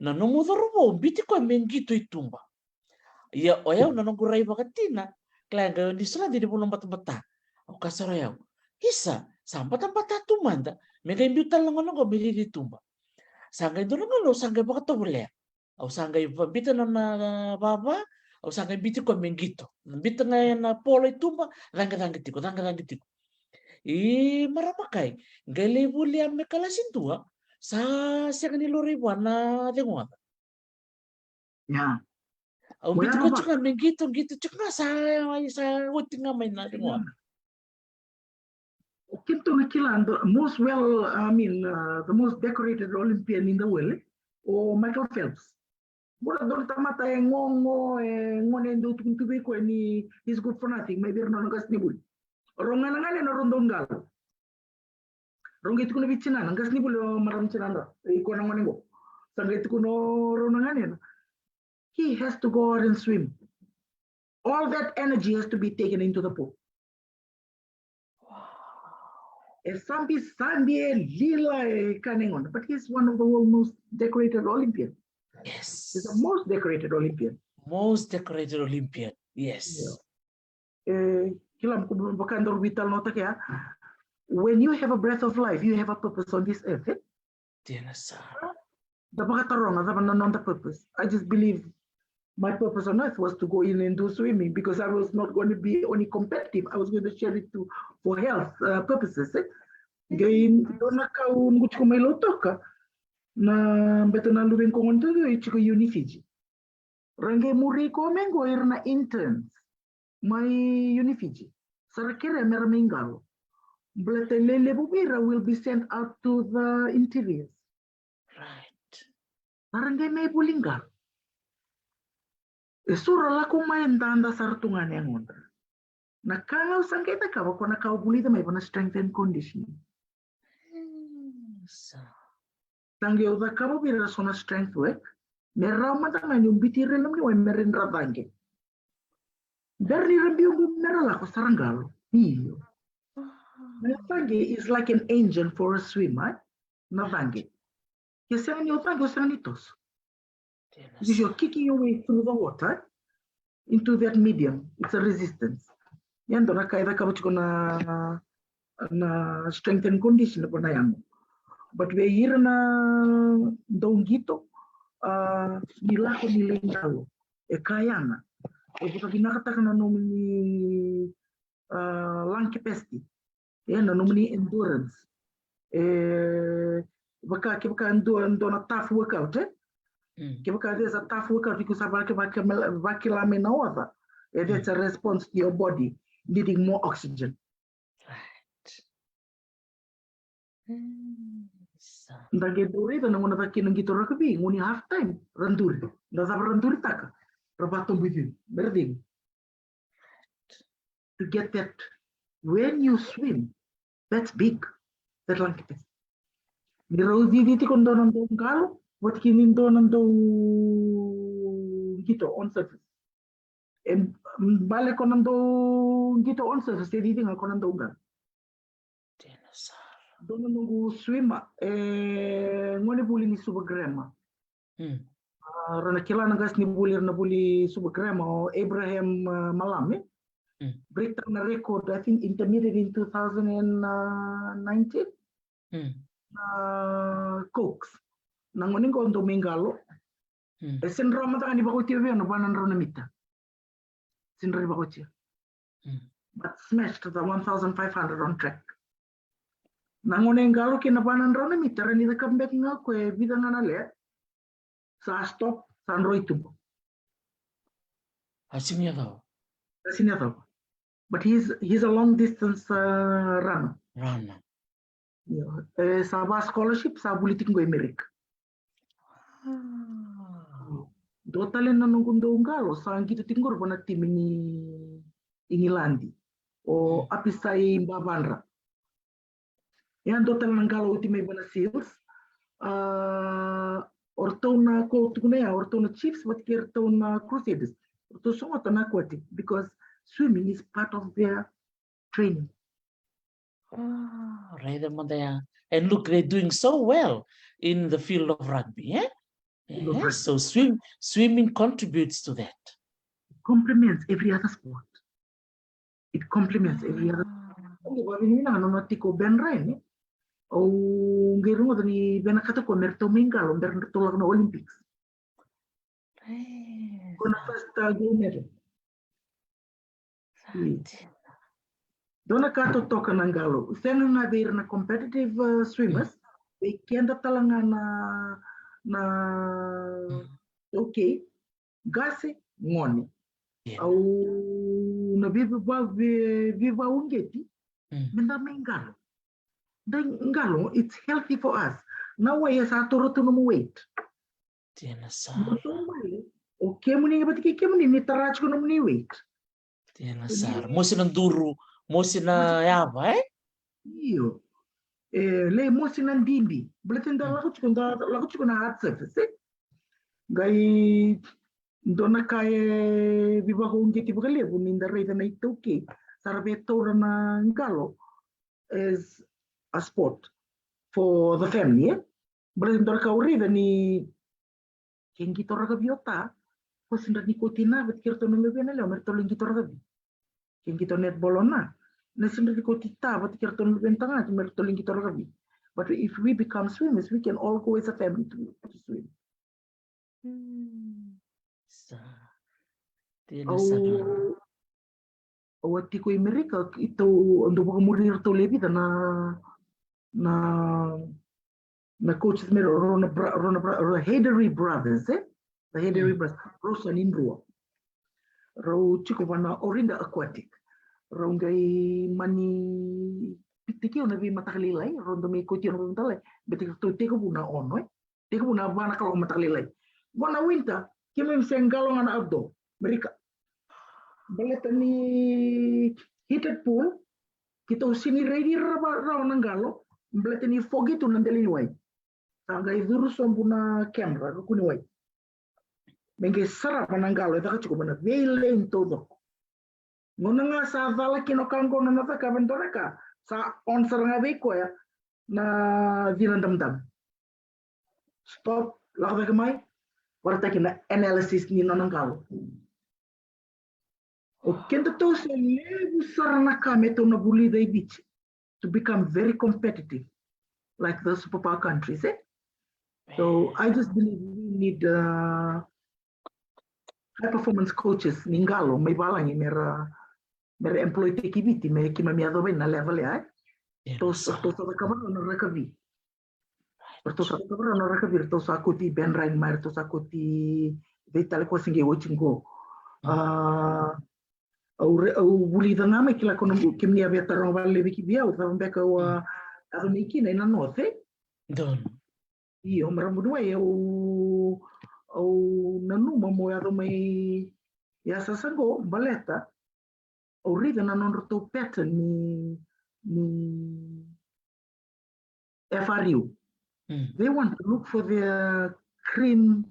na nomu cauravou, biuti koya me qito i tuba. Ia o yau na noqu rai vakatina, kila, qai o ni sa na cini vula batabata. Au kaya sara o yau, isa, sa batabata tu mada, me qai biu tale na gone qo me cici i tuba. Sa qai dua na gauna au sa qai vakatovolea. Au sa qai va-, biuta na nona vava, au sa qai biuti koya me qito. Biuta ga ena polo i tuba, caqecaqe tiko, caqecaqe tiko. I marama kai, qai lai vuli a me kalasi dua, sa sega ni laurai vua na ceguoca. Au biuti koya tiko ga me qito, qito tiko ga, sa, sa oti ga mai na ceguoca. O keitou na kila, the most well, I mean, uh, the most decorated Olympian in the world, o Michael Phelps. Bula dua na tamata e gogo, e gone e dau tukuni tu vei koya ni he's good for nothing, mai vei ira na nona qasenivuli. Rau ganegane na rau dau qalo. Rau qai tukuna vei tinana, qasenivuli o marama tinana, i koya na gone qo. Sa qai tukuna o rau na ganena. He has to go out and swim. All that energy has to be taken into the pool. E sabi, sabi, e lila, e ka na gona. But he's one of the world most decorated Olympian. Yes. He's the most decorated Olympian. Most decorated Olympian. Yes. E, kila mo ko vaka daru veitalanoataka ya. When you have a breath of life, you have a purpose on this earth, e? Dina sara. Da vakataroga cava na noda purpose. I just believe my purpose on earth was to go in and do swimming because I was not going to be only competitive. I was going to share it to, for health, uh, purposes, e? Qai dua na ka au noqu tiko mai Lautoka, na beta na luvequ qo gona tiko i Unifiji. Ra qai muri koya mai qo ira na interns mai Unifiji. Sa ra kerea me ra mai qalo. Baleta e lelevu vei ira will be sent out to the interiors. Right. Sa ra qai mai vuli qalo. E so ra lako mai, e dada sara tu ga na yagodra. Na ka ga au sa qai cakava, ko na ka au vulica mai va na strength and conditioning. Sa qai au cakava vei ira so na strength work, me rawa mada ga niu biuti ira na nomuni wai me ra dra caqe. Bera ni ra biu qo me ra lako, sa ra qalo. Io. Na caqe is like an engine for a swimmer, e? Na caqe. Ke sega ni o caqe, o sega ni toso. Because you're kicking your way through the water into that medium. It's a resistance. Ia dua na ka e cakava tiko na, na strength and condition, e, na yago. But vei ira na dau qito, a, ni lako ni lai qalo, e ka ya na, e vakavinakataka na nomuni, a, lung capacity. E, na nomuni endurance. E, vaka, kevaka dua, dua na tough workout, e? Kevaka there's a tough workout, iko sa vaka, vaka, vakila mai na oca. E, that's a response to your body needing more oxygen. Right. Sa. Da qai dau raica na gauna caka kina qito rakavi, gauna ni half time, ra duri. Da cava ra duritaka? Ra vatobu i cegu, me ra cegu. To get that, when you swim, that's big. That lung capacity. Ni rau cici tiko dua na dau qalo vata kei ni dua na dau qito on surface. E bale ko na dau qito on surface, e cici ga ko na dau qalo. Dina sara. Dua na noqu swimmer, e, gonevuli ni Suva Grammar. A, ra na kila na qasenivuli, ra na vuli Suva Grammar, o Abraham, a, Malame. Break down na record, I think, intermediate in two thousand and nineteen. Na Cox. Na gone qo dau mai qalo. E sega ni rawa mada ga ni vakaotia vei au na va na drau na mita. Sega ni rawa ni vakaotia. But smashed the one thousand five hundred on track. Na gone qalo kei na va na drau na mita, rawa ni cakava beka ga o koya e vica ga na lap. Sa stop, sa dro i tuba. A sega ni yacova. A sega ni yacova. But he's, he's a long distance, uh, runner. Runner. Io. E sa va scholarship, sa vuli tiko qo i Merika. Dua tale na noqu dau qalo, sa qito tiko qori vua na timi ni Igiladi. O Apisai Bavadra. Ia dua tale na qalo oti mai vua na Seals. A, o ratou na, ko tukuna ya, o ratou na Chiefs vata kei ratou na Crusaders, o ratou sogota na aquatic because swimming is part of their training. Ah, raica mada ya. And look, they're doing so well in the field of rugby, eh? Field of rugby. So swim, swimming contributes to that. Complements every other sport. It complements every other. Au via vakavinavinaka na nona tiko o Ben Ryan, e. Au qai rogoca ni vinakata o koya me ratou mai qalo, me ratou lako na Olympics. Ko na first, uh, gold medal. Dua na ka totoka na qalo. Sega ga vei ira na competitive, uh, swimmers. Vei keda tale ga na, na, okay. Qase, gone. Au na veiva, vei, veivakauqeti. Me da mai qalo. Da qalo, it's healthy for us. Na wai e sa toro tu nomu weight. Dina sara. Mo tou mai, o kemuni vata kei kemuni ni tara tiko nomuni weight. Dina sara. Mosi na duru, mosi na yava, e? Io. E, lai mosi na dibi. Baleta da lako tiko, da lako tiko na hard surface, e? Qai dua na ka e veivakauqeti vakalevu ni da raica na iTaukei sa ra via taura na qalo as a sport for the family, e? Baleta dua na ka au raica ni ke qito rakavi o ta, ko sega ni kauti na vata kei ratou na luvena yalewa me ratou lai qito rakavi. Ke qito netball o na, na sega ni kauti ta vata kei ratou na luvena tagane me ratou lai qito rakavi. But if we become swimmers, we can all go as a family to, to swim. Sa. Au a tiko i Merika, keitou, au dau vakamuri iratou lewe vica na, na, na coaches me rau na bra-, rau na bra-, rau na Hadery Brothers, e? The Hadery Brothers, rau sa ni drua. Rau tiko vua na Orinda Aquatic. Rau qai mani pitaki au na veimataka lailai, rau dau mai kauti au na veimataka lailai. Baleta ratou tekivu na ono, e? Tekivu na va na kaloko mataka lailai. Qo na winter, keimami se qalo ga na outdoor, Merika. Baleta ni heated pool, keitou sega ni rawa ni rawa na qalo, baleta ni foggy tu na dela ni wai. Sa qai curu sobu na camera, ruku ni wai. Me qai sarava na qalo e caka tiko mai na vei lane taucoko. Gauna ga sa cala kina o ka qo nona cakava e dua na ka, sa on sara ga vei koya na cina damudamu. Stop, lako cake mai, vakaraitaki na analysis ni nona qalo. O kedatou se levu sara na ka me tou na vulica i Viti to become very competitive like the superpower countries, e? So I just believe we need, uh, high performance coaches ni qalo mai valagi me ra, me ra employ-taki Viti me keimami yacova na level ya, e? Tou sa, tou sa cakava na rakavi. Ratou sa cakava na rakavi, ratou sa kauti Ben Ryan mai, ratou sa kauti vei tale ko se qai oti qo. A, au re-, au vulica ga mai kila ko na kemuni a via taroga vale vei ki vei au, cava beka au a yaco mai kina ina North, e? Io, marama ni wai, au, au nanuma mo yaco mai yasayasa qo, baleta au raica na nodratou pattern ni, ni F R U. They want to look for their green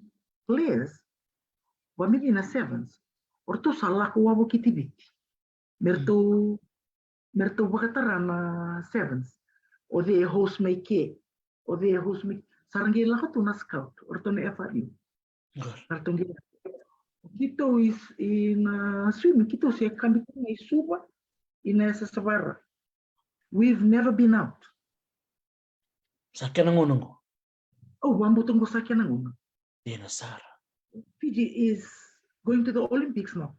players. Vamili na sevens. O ratou sa lako wavokiti Viti. Me ratou, me ratou vakatara na sevens. O cei e host mai ke. O cei e host mai. Sa ra qai lako tu na scout. O ratou na F R U. Sa ra tu qai. Keitou i, i na swimming, keitou se kabi tu na i Suva, i na yasayasa vara. We've never been out. Sa kena gauna qo. Au vakabauta qo sa kena gauna. Dina sara. Fiji is going to the Olympics now.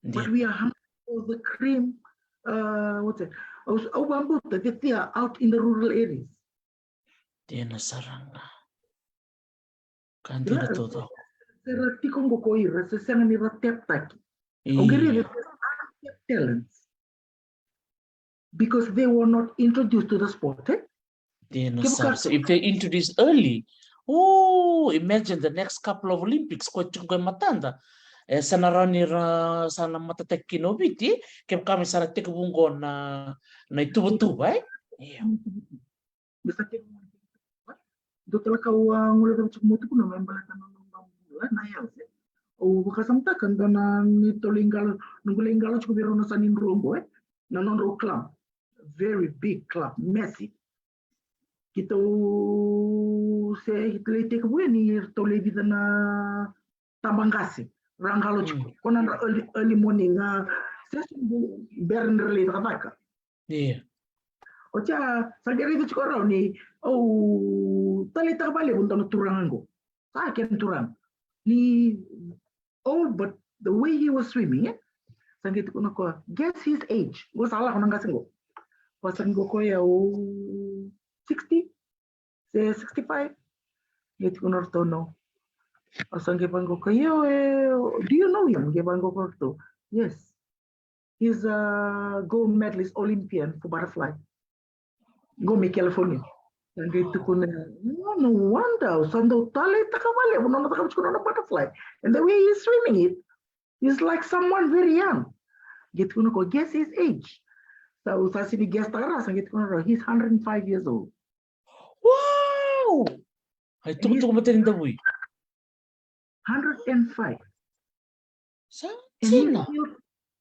But Dina. We are hunting for the cream. Uh, what's it? Au, au vakabauta that they are out in the rural areas. Dina sara ga. Ka dina taucoko. Se ra tiko qo ko ira, se sega ni ra teptaki. Au qai raica, Io. There's untapped talents. Because they were not introduced to the sport, eh? Dina Ke sara. vaka So if they introduce early, oh, imagine the next couple of Olympics ko tiko qo e matada. E sa na rawa ni ra sa na matataki kina o Viti, kevaka me sa ra tekivu qo na, na ituvatuva, eh? Io. Me sa kena, dua tale ka au a guilecava tiko meu tukuna me baleta na noda bula na yau se. Au vakasamataka dua na neitou lai qalo, noqu lai qalo tiko vei rau na Sanidroga qo, eh? Na nodrau club. Very big club, massive. Keitou se, keitou lai tekivu yani, ratou lai vica na tabaqase ra qalo tiko. Ko na nodra early, early morning, ah, session, bera ni ra lai cakacaka. Io. Oti ya sa qai raica tiko rau ni au taleitaka vakalevu dua na turaga qo. Sa kena turaga. Ni old, but the way he was swimming, eh? Sa qai tukuna o koya, guess his age. Qo sa lako na qase qo. Qo sa qai o koya o sixty, se sixty-five. Qai tukuna o ratou, no. Au sa qai vaqo o koya, io, eh, do you know him? Qai vaqo o ratou, yes. He's a gold medalist Olympian for butterfly. Qo mai California. Sa qai tukuna, no, no wonder, au sa dau taleitaka vakalevu nona cakava tiko nona butterfly. And the way he's swimming it, he's like someone very young. Qai tukuna o koya, guess his age. Sa, au sa sega ni guess taka rawa, sa qai tukuna o koya, he's hundred and five years old. Wow! Ai, tukutuku matai ni davui. Hundred and five. Sa And he's dina. Still,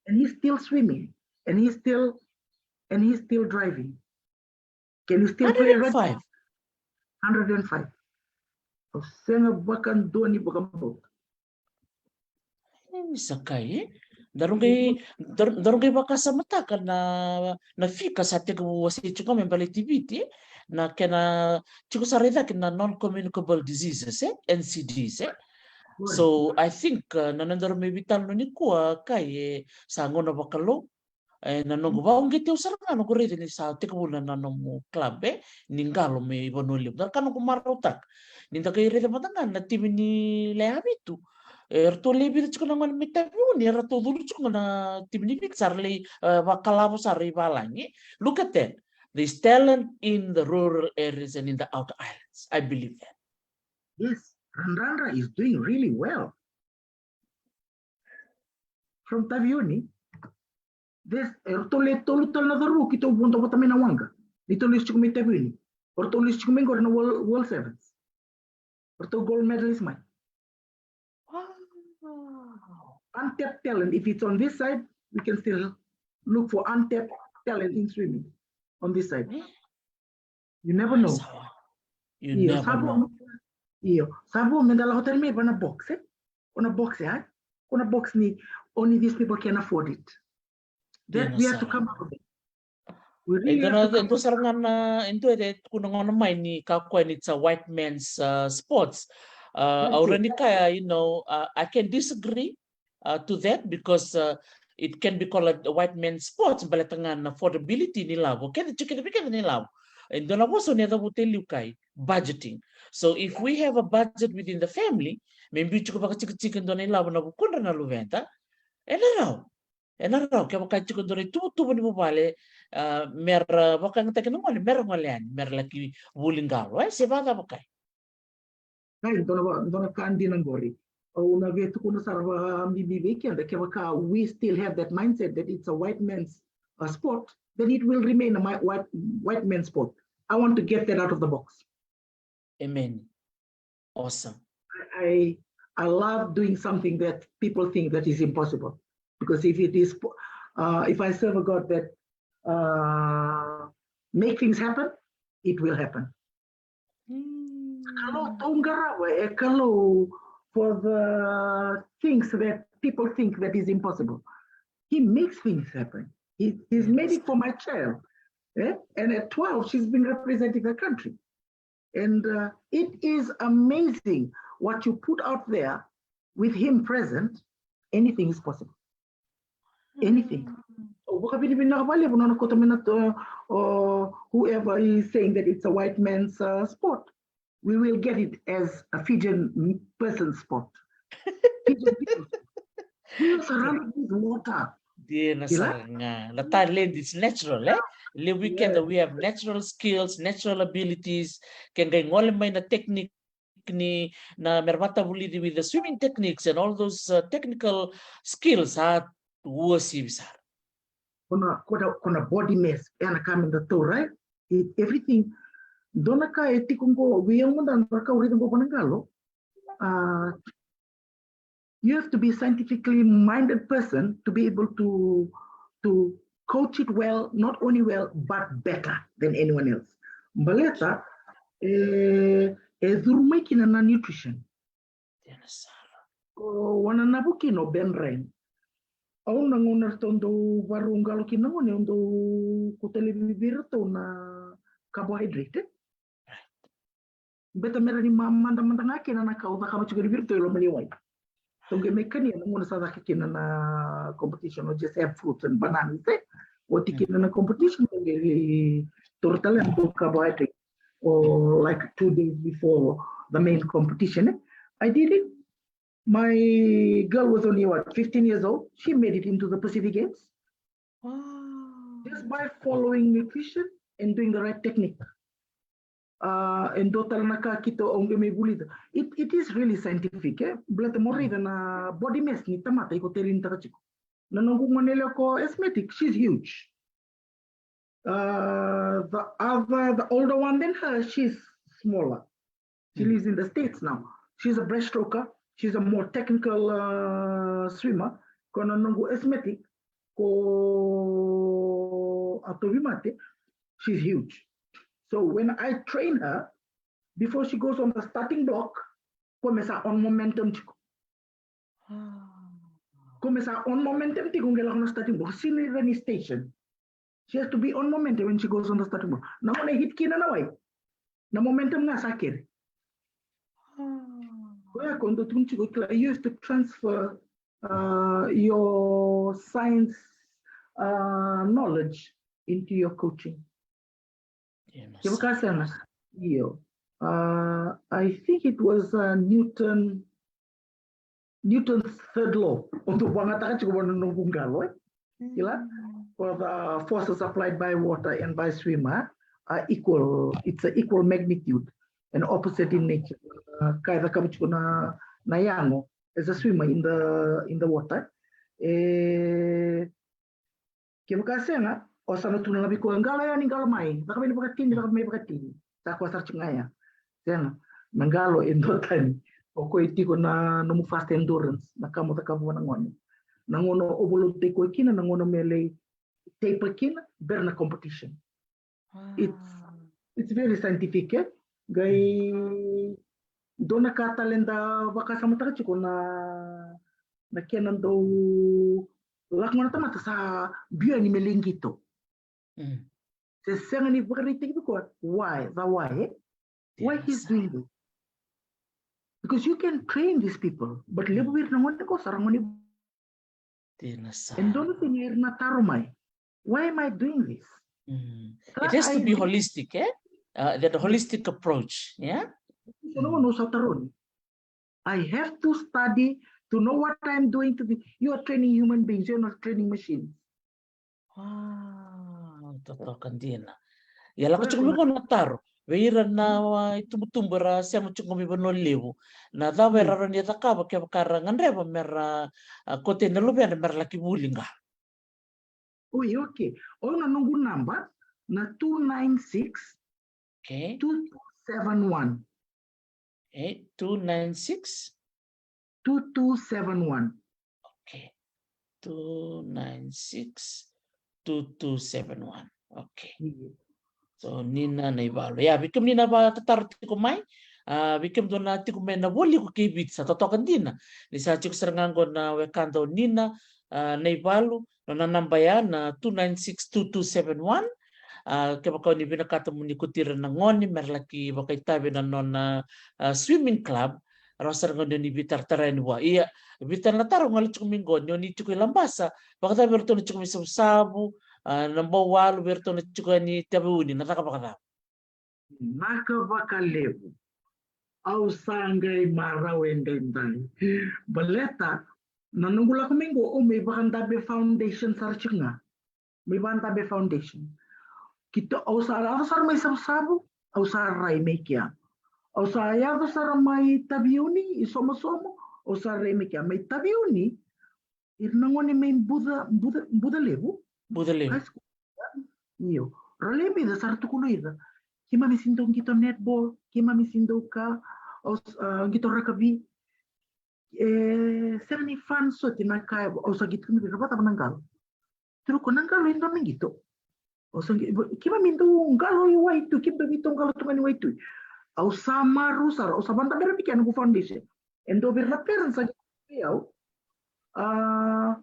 and he's still swimming. And he's still, and he's still driving. Can you still play rugby? Hundred and five. Hundred and five. Au sega vakadua ni vakabauta. E, sa kai, eh? Daru qai, daru, daru qai vakasamataka na, na fika sa tekivu wasei tiko me baleti Viti, eh? Na kena tiko sara i cake na non-communicable diseases, eh? N C Ds, eh? Right. So I think, uh, na nodaru mai veitalanoa nikua, kai, eh, sa gauna vakalou. E, na noqu vakauqeti au sara ga noqu raica ni sa tekivu na nomu club, e, ni qalo mai Vanua Levu. Da ka noqu marautaka ni da qai raica mada ga na timi ni Leavitu. E, eratou lai vica tiko na gone mai Taveuni, eratou curu tiko na timi ni Viti, sa ra lai, e, vakalavo sara i valagi. Look at that. There's talent in the rural areas and in the outer islands. I believe that. Yes, Radradra is doing really well. From Taveuni, eratou le tolu tale na cauravou keitou vodo vata mai na waqa. Neitou lesu tiko mai Taveuni. Eratou lesu tiko mai qori na World, World Sevens. Eratou gold medalist mai. Wow. Untapped talent. If it's on this side, we can still look for untapped talent in swimming on this side. You never know. You never know. Io, sa vo me da lako tani mai vana box, e? Ko na box, e? Ko na box ni only these people can afford it. That we have to come up with it. We really have to come up. E dua sara ga na, e dua e tukuna gona mai ni ka koya ni it's a white man's, uh, sports. Uh, au rawa ni kaya, you know, uh, I can disagree uh, to that because, uh, it can be called a white man's sports, baleta ga na affordability ni lavo. Kece tiko, kece vei kece ni lavo. E dua na vosa ni yacavuta e liu kai, budgeting. So if we have a budget within the family, me biu tiko vakatikitiki e dua na ilavo na vukudra na luveda, e na rawa. E na rawa, kevaka e tiko e dua na ituvatuva ni vuvale, uh, mera vakayagataki na gone, mera gole yani, mera laki vuli qalo, e, se vakacava kai. Kai, dua na, dua na ka dina qori. Au na via tukuna sara vakabibi vei keda, kevaka we still have that mindset that it's a white man's, uh, sport, then it will remain a mi-, white, white man's sport. I want to get that out of the box. Amen. Awesome. I, I, I love doing something that people think that is impossible. Because if it is, uh, if I serve a God that, uh, make things happen, it will happen. Mm. Kalou tou qarava, e Kalou for the things that people think that is impossible. He makes things happen. He, he's made it for my child. Eh? And at twelve, she's been representing the country. And uh, it is amazing what you put out there with him present. Anything is possible. Anything. O vakavinavinaka vakalevu na nona kauta mai na, uh, or whoever is saying that it's a white man's uh, sport. We will get it as a Fijian person sport. Fijian people sport. We are surrounded with water. Dina sara ga. Na talent, it's natural, eh? Levu keda, we have natural skills, natural abilities. Ke qai gole mai na technique ni na mera vatavulici with the swimming techniques and all those uh, technical skills, a uasivi sara. Ko na, ko na, ko na body mass, e na ka me da taura, e, everything. Dua na ka e tiko qo, vei au mada na ka au raica qo vua na qalo. Uh, you have to be scientifically minded person to be able to to coach it well, not only well, but better than anyone else. Baleta, e, e curu mai kina na nutrition. Dina sara. Ko wananavu kina o Ben Ryan. Au na gauna ratou dau varau qalo kina na gone, au dau kauta laivi vei iratou na carbohydrate. Beta mera ni ma-, mada, mada ga kina na ka au cakava tiko ni vei iratou e loma ni wai. Tou qai mai kania na gauna sa caka kina na competition, or just have fruits and bananas, eh? Oti kina na competition, tou qai lai taura tale na carbohydrate, or like two days before the main competition, eh? I did it. My girl was only, what, fifteen years old. She made it into the Pacific Games. Wow. Just by following nutrition and doing the right technique. Uh, e dua tale na ka keitou qai mai vulica. It, it is really scientific, eh? Baleta mo raica na body mass ni tamata iko train-taka tiko. Na noqu gone lewe ko asthmatic, she's huge. Uh, the other, the older one than her, she's smaller. She lives in the States now. She's a breaststroker. She's a more technical uh, swimmer. Ko na noqu asthmatic, ko a tauvimate, she's huge. So when I train her, before she goes on the starting block, ko me sa on momentum tiko. Ko me sa on momentum tiko qai lako na starting block. Sega ni rawa ni station. She has to be on momentum when she goes on the starting block. Na gauna e hit kina na wai, na momentum ga sa kere. Koya ko dau tukuni tiko kila, you have to transfer uh, your science uh, knowledge into your coaching. Kevaka sega, io. Uh, I think it was uh, Newton, Newton's third law. O dau vakayagataka tiko vua na noqu qalo, eh? Kila? For the forces applied by water and by swimmer are equal. It's an equal magnitude and opposite in nature. Uh, ka e cakava tiko na, na yago as a swimmer in the, in the water. E, kevaka sega, o sa na tukuna ga vei koya, qalo yani, qalo mai, caka mai na vakatini, caka mai vakatini. Sa koya sara tiko ga ya. Sega, na qalo e duatani. O koya e tiko na nomu fast endurance, na ka mo cakava vua na gone. Na gauna o overload-taki koya kina, na gauna me lai taper kina, bera na competition. It's, it's very scientific, eh? Qai dua na ka tale da vakasamataka tiko na, na kena dau lako ga na tamata sa biu yani me lai qito. Se sega ni vakaraitaki vei koya why, the why, eh? Why he's doing this? Because you can train these people, but levu vei ira na gone qo sa ra gone. Dina sara. And dua na tini era na taro mai, why am I doing this? It has to be holistic, eh? Uh, that holistic approach, yeah? So na gauna au sa taro ni, I have to study to know what I'm doing to be. You are training human beings, you're not training machines. Wow, totoka dina. Ia lako tiko mai qo na taro vei ira na itubutubu era sema tiko mai Vanua Levu. Na cava era rawa ni cakava kevaka era gadreva mera, ah, kauta na luvena mera laki vuli qalo? Oi, okay. O na noqu naba na two nine six, okay, two two seven one. Okay, two nine six? Two two seven one. Okay. Two nine six, two two seven one. Okay. Io. So, Nina Naivalo. Ia, vei kemuni na vakatataro tiko mai, A, vei kemudou na tiko mai na Vualiku kei Viti, sa totoka dina. Ni sa tiko sara ga qo na wekada o Nina, a, Naivalu, nona naba ya na two nine six two two seven one. A, kevaka o ni vinakata mo ni kauti ira na gone me ra laki vakaitavi na nona, a, swimming club, rawa sara ga ni o ni veitaratara yani vua. Ia, vei tale na taro ga lai tiko mai qo, ni o ni tiko i Labasa, vakacava vei iratou na tiko mai Savusavu, a, na Bauwalu, vei iratou na tiko yani Taveuni, na caka vakacava? Naka vakalevu. Au sa qai marau edaidai. Baleta na noqu lako mai qo, au mai vakadabe foundation sara tiko ga. Mai vakadabe foundation. Keitou, au sa yaco sara mai Savusavu, au sa rai mai kea. Au sa yaco sara mai Taveuni, i Somosomo, au sa rai mai kea. Mai Taveuni, ira na gone mai Buca, Buca, Buca Levu. Buca Levu. High school. Io. Ra lai mai ca sa ra tukuna o ira, keimami se dau qito netball, keimami se dau ka, au s-, a, qito rakavi. E sega ni fun soti na ka, au sa qito kina vei ira, vakacava na qalo? Tukuna, na qalo e dua na qito. Au sa qi-, keimami dau qalo i waitui, keimami dau qalo tu ga ni waitui. Au sa marau sara, au sa vakadabera vei kea na noqu foundation. E dua vei ira na parents sa qito vei au. Uh,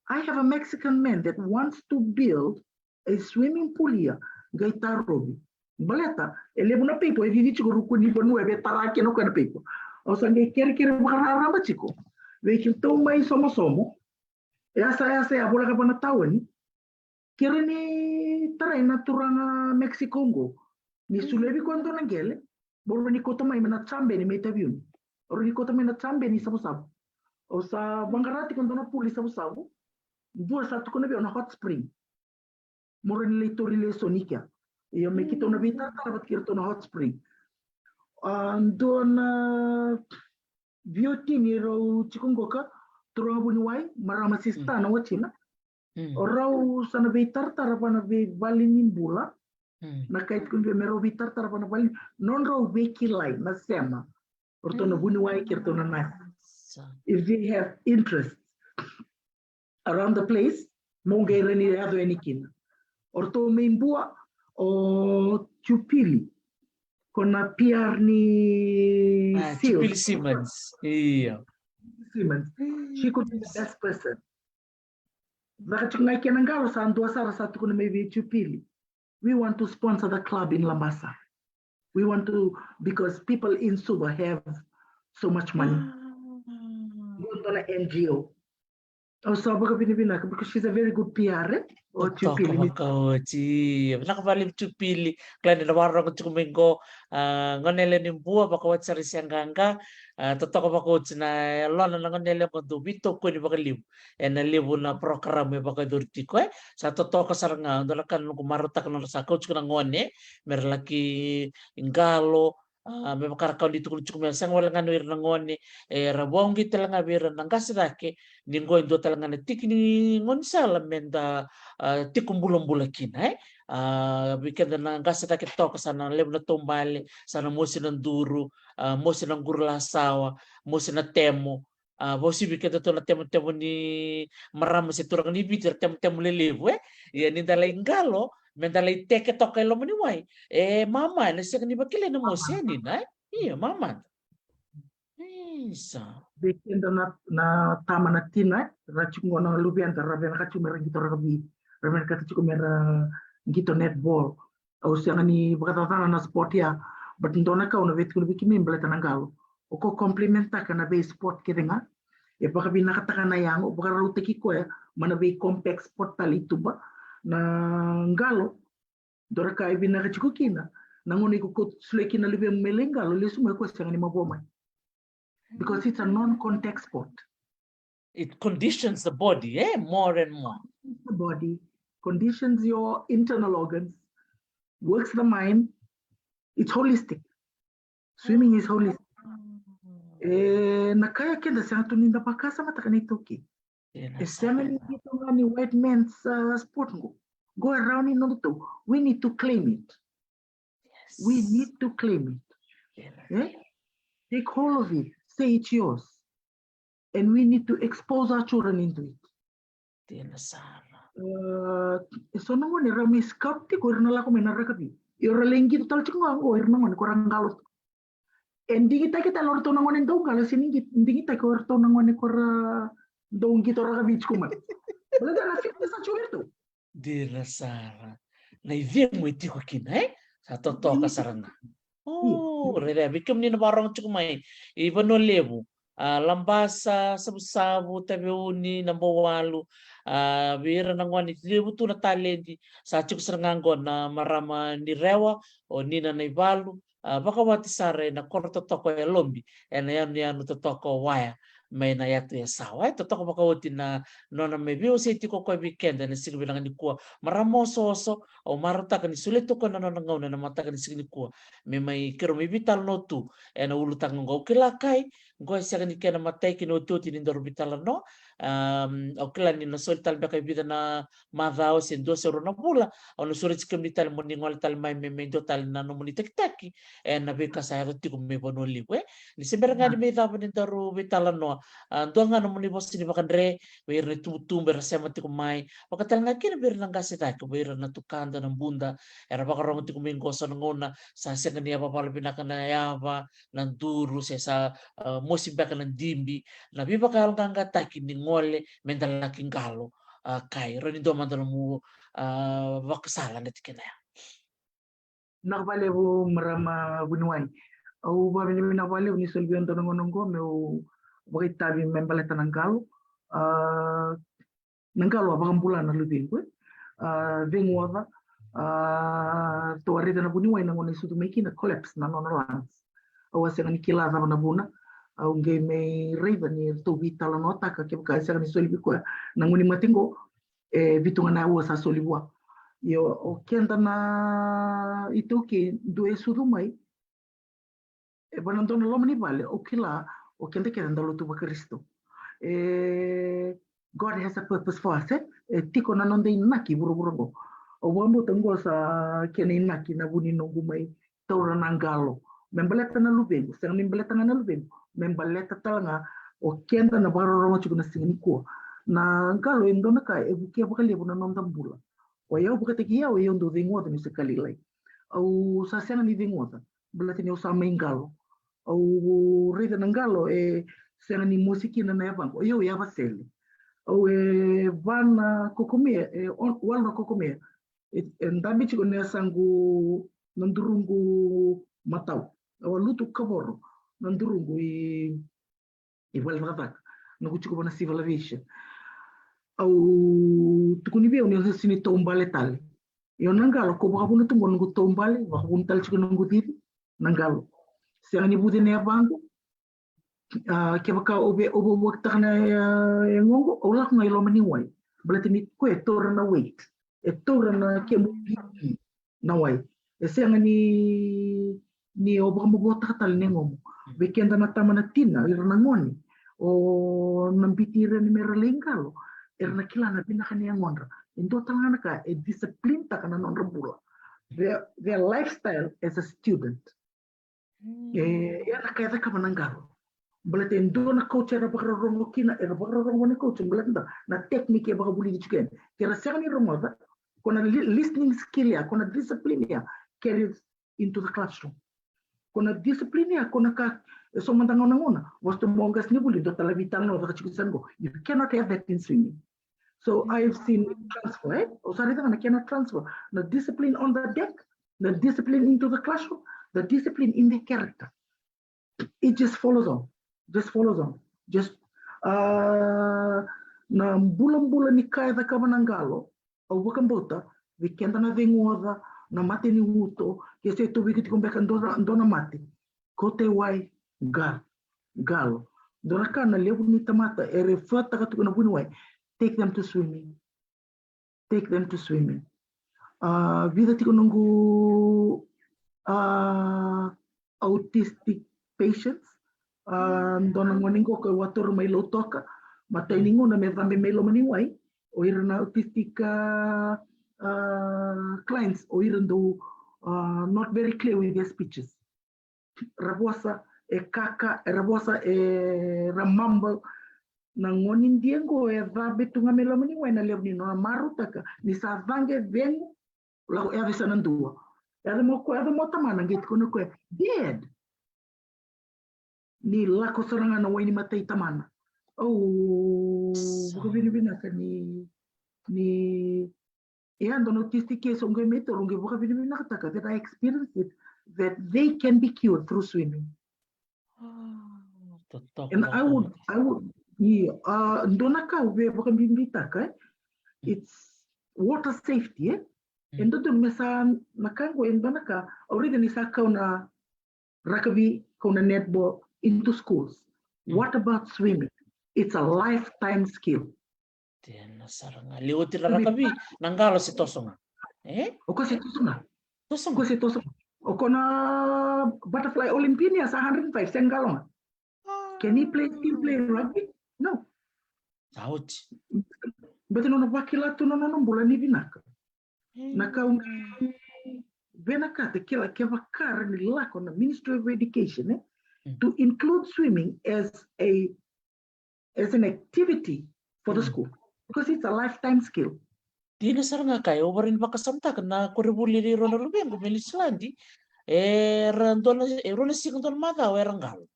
I have a Mexican man that wants to build a swimming pool here. Qai tarovi. Baleta e levu na paipo e cici tiko ruku ni vanua e veitara kina o koya na paipo. Au sa qai kerekere vakararaba tiko vei keitou mai Somosomo. E yasa, yasa ya, voleka vua na taoni. Kere ni tarai na turaga Mexico qo ni solia vei koya dua na qele. Mo rawa ni kauta mai na jabeni mai Taveuni. Mo rawa ni kauta mai na jabeni i Savusavu. Au sa vaqara tiko dua na pool i Savusavu. Dua sa tukuna vei au na hot spring. Mo rawa ni lai tauri lesoni kea. Ia me keitou na veitaratara vata kei iratou na hot spring. A, dua na viotini rau tiko qoka, turaga vuniwai, marama, sista na watina. Mm. O rau sa na veitaratara va na veivale ni bula. Mm. Na ka e tukuni vei me rau veitaratara va na vale, nodrau veikilai na sema. O ratou na vuniwai kei ratou na nasi. Sa. If they have interest around the place, mo qai rawa ni yaco yani kina. O ratou mai Bua, o Jupili, ko na P R ni, ah, Seals. Jupili Simmons. Io. Simmons. She could be the best person. Vaka tiko ga i kena qalo, sa dua sara sa tukuna mai vei Jupili. We want to sponsor the club in Labasa. We want to, because people in Suva have so much money. Ah. Dua na N G O. Au sa vakavinavinaka because she's a very good P R, eh? O Jupili. Totoka vakaoti. Vinaka vakalevu Jupili. Kila ni na vakarorogo tiko mai qo, ah, gone yalewa ni Bua, vakaoti sara i Seaqaqa. Ah, totoka vakaoti na yalona na gone yalewa qo, dau veitokoni vakalevu ena levu na program e vakayacori tiko, eh? Sa totoka sara ga, dua na ka na noqu marautaka na nodra sa kau tiko na gone me ra laki qalo, ah, me vaka ra kau ni tukuna tiko mai, sega wale ga ni o ira na gone, era vauqeti tale ga vei ira na qase cake, ni qo e dua tale ga na tiki ni gaunisala me da, ah, tiko bulabula kina, eh? Ah, vei keda na qase cake toka, sa na levu na taubale, sa na mosi na duru, ah, mosi na quru lasawa, mosi na temo, ah, vakauasivi keda tou na temotemo ni marama se turaga ni Viti, ra temotemo lelevu, eh? Ia ni da lai qalo, me da lai teke toka e loma ni wai, e mama, ena sega ni vakilai na mosi, e Nina, eh? Io, mama. Isa. Vei keda na, na tama na tina, eh? Ra tiko qo na luveda, ra vinakata tiko me ra qito rakavi, ra vinakata tiko me ra qito netball. Au sega ni vakacacana na sport ya, but dua na ka au na veitukuna vei kemuni baleta na qalo. O ko complementaka na vei sport kece ga. E vakavinakataka na yago, vakarautaki koya mai na vei compact sport tale i tuba. Na qalo, dua na ka e vinaka tiko kina, na gauna iko ko solia kina na luvemu me lai qalo, lesu mai, o koya sega ni mavoa mai. Because it's a non-contact sport. It conditions the body, eh, more and more. The body, conditions your internal organs, works the mind. It's holistic. Swimming is holistic. E, na ka ya keda sega tu ni da vakasamataka na iTaukei. E sega ni qito ga ni white man's, uh, sport qo. Qo e rawa ni nodatou. We need to claim it. Yes. We need to claim it. Eh? Take hold of it. Say it's yours. And we need to expose our children into it. Dina sara. Uh, e so na gone ra mai scout tiko, ira na lako mai na rakavi. Ira lai qito tale tiko ga qo, ira na gone ko ra qalo tiko. E digitaki tale o ratou na gone dau qalo, se ni digitaki o ratou na gone ko ra dau qito rakavi tiko mai. Baleta na fitness sa tiko vei ratou. Dina sara. Na icegu e tiko kina, e? Sa totoka sara ga. O, raica, vei kemuni na vakarorogo tiko mai i Vanua Levu, a, Labasa, Savusavu, Taveuni, Nabouwalu, a, vei ira na gone levu tu na taledi, sa tiko sara ga qo na marama ni Rewa, o Nina Naivalu, a, vakawati sara ena koro totoka e Lobi, ena yanuyanu totoka o Waya, mai na yatu e Sawa. E totoka vakaoti na nona mai veiwasei tiko koya vei keda ena siga vinaka nikua. Marama osooso, au marautaka ni solia tu koya na nona gauna ena mataka ni siga nikua me mai keirau mai veitalanoa tu ena ulutaga oqo. Au kila kai qo e sega ni kena matai kei na otioti ni daru veitalanoa. Am, au kila ni na soli tale beka e vica na macawa se dua se rua na vula, au na sureti kemuni tale mo ni gole tale mai me, me dua tale na nomuni takitaki ena veika sa yaco tiko mai Vanua Levu, e. Ni se bera ga ni mai cava ni daru veitalanoa, a, dua ga nomuni vosa ni vakadre vei ira na itubutubu era sema tiko mai, vaka tale ga kina vei ira na qase cake, vei ira na tukada, na buda, era vakarorogo tiko mai qo. So na gauna sa sega ni yavavala vinaka na yava, na duru, se sa, a, mosi beka na dibi, na veivakayaloqaqataki ni gole me da laki qalo, a, kai. Rawa ni dua mada nomu, a, vakasala na tikina ya. Vinaka vakalevu marama vuniwai. Au vakavinavinaka vakalevu ni soli vei au e dua na gauna oqo meu vakaitavi me baleta na qalo. A, na qalo a vakabula na luvequ, e. A, cegu oca, a, ratou a raica na vuniwai na gauna e sucu mai kina, collapse na nona lungs. Au a sega ni kila cava na vuna, au qai mai raica ni ratou veitalanoataka, kevaka e sega ni soli vei koya na gone mate qo, e vitu ga na aua sa soli vua. Io, o keda na iTaukei, dua e sucu mai, e va na dua na loma ni vale, au kila, o keda kece da lotu vaKarisito. E, God has a purpose for us, e? E tiko na noda inaki vuravura qo. Au vakabauta qo sa kena inaki na vu ni noqu mai taura na qalo. Me baleta na luvequ, sega ni baleta ga na luvequ, me baleta tale ga o keda na vakarorogo tiko na siga nikua. Na qalo e dua na ka e vukea vakalevu na noda bula. O yau vakataki yau, e yau dau cegu oca niu se ka lailai. Au sa sega ni cegu oca baleta niu sa mai qalo. Au raica na qalo e sega ni mosi kina na yavaqu. O yau yava sele. Au e va na kokomea, e on-, walu na kokomea. E, e dabe tiko na yasaqu, na duruqu matau. Au a lutu kavoro na duruqu i, i vale cakacaka. Noqu tiko va na civil aviation. Au tukuni vei au ni au sa sega ni taubale tale. Io, na qalo, ko vakavuna tu qo noqu taubale, vakavuna tale tiko noqu cici, na qalo. Sega ni vuce na yavaqu. A, kevaka o via, o via vakataka na, a, yagoqu, au lako ga i loma ni wai. Baleta ni koya e taura na weight. E taura na kemu B P na wai. E sega ni, ni o vakamavotaka tale na yagomu. Vei keda na tama na tina, ira na gone. O na biuti ira ni mera lai qalo, era na kila na vinaka ni yagodra. E dua tale ga na ka e discipline taka na nodra bula. Their, their lifestyle as a student. Mm. E, e na ka e cakava na qalo. Baleta e dua na coach era vakarorogo kina, era vakarorogo na coach, baleta na technique e vakavulici tiko yani. Ke ra sega ni rogoca, ko na li-, listening skill ya, ko na discipline ya, carry into the classroom. Ko na discipline ya, ko na ka, e so mada gauna gauna, vosa tu mo qasenivuli, dua tale veitalanoa caka tiko sa qo. You cannot have that in swimming. So I've seen transfer, e? O sa raica ga na kena transfer. Na discipline on the deck, the discipline into the classroom, the discipline in the character. It just follows on. Just follows on. Just, a, na bulabula ni ka e cakava na qalo, au vakabauta, vei keda na cegu oca, na mate ni uto, ke se tu vei iko tiko beka dua na, dua na mate. Kauta i wai, qalo, qalo. Dua na ka na levu ni tamata e refer taka tiko na vuniwai. Take them to swimming. Take them to swimming. A, vica tiko noqu, a, autistic patients. A, dua na gone qo ko e a toro mai Lautoka. Matai ni gauna me cabe mai loma ni wai. O ira na autistic, a, a, clients, o ira dau, a, not very clear with their speeches. Ra vosa e kaka, ra vosa e ra mumble. Na gone dia qo e cabe tu ga mai loma ni wai, na levu ni nona marautaka ni sa caqe, cegu, lako yaco i sa na dua. Yaco mai o koya, yaco mai o tamana, qai tukuna o koya, "Dad, ni lako sara ga na wai ni mata i tamana. Au vakavinavinaka ni, ni e a dua na autistic case au qai mai taura, au qai vakavinavinakataka that I experienced it, that they can be cured through swimming. And I would, I would, yeah, uh, dua na ka au via vakabibitaka, eh? It's water safety, eh? E dodonu me sa na ka qo, e dua na ka, au raica ni sa kau na rakavi, kau na netball into schools. What about swimming? It's a lifetime skill. Dina sara ga. Levu oti na rakavi, na qalo se toso ga. Eh? O koya se toso ga. Toso ga. O koya se toso ga. O koya na butterfly Olympian ya sa hundred and five, se qalo ga. Can he play, still play rugby? No. Sa oti. Baleta nona vakila tu na nona bula ni vinaka. Na ka au vinakata, kila, kevaka era ni lako na Ministry of Education, eh, to include swimming as a, as an activity for the school, because it's a lifetime skill. Dina sara ga, Kai, au via ni vakasamataka na koronivuli ni rua na luvequ mai Niusiladi. Era dua na, e rua na siga dua na macawa era qalo.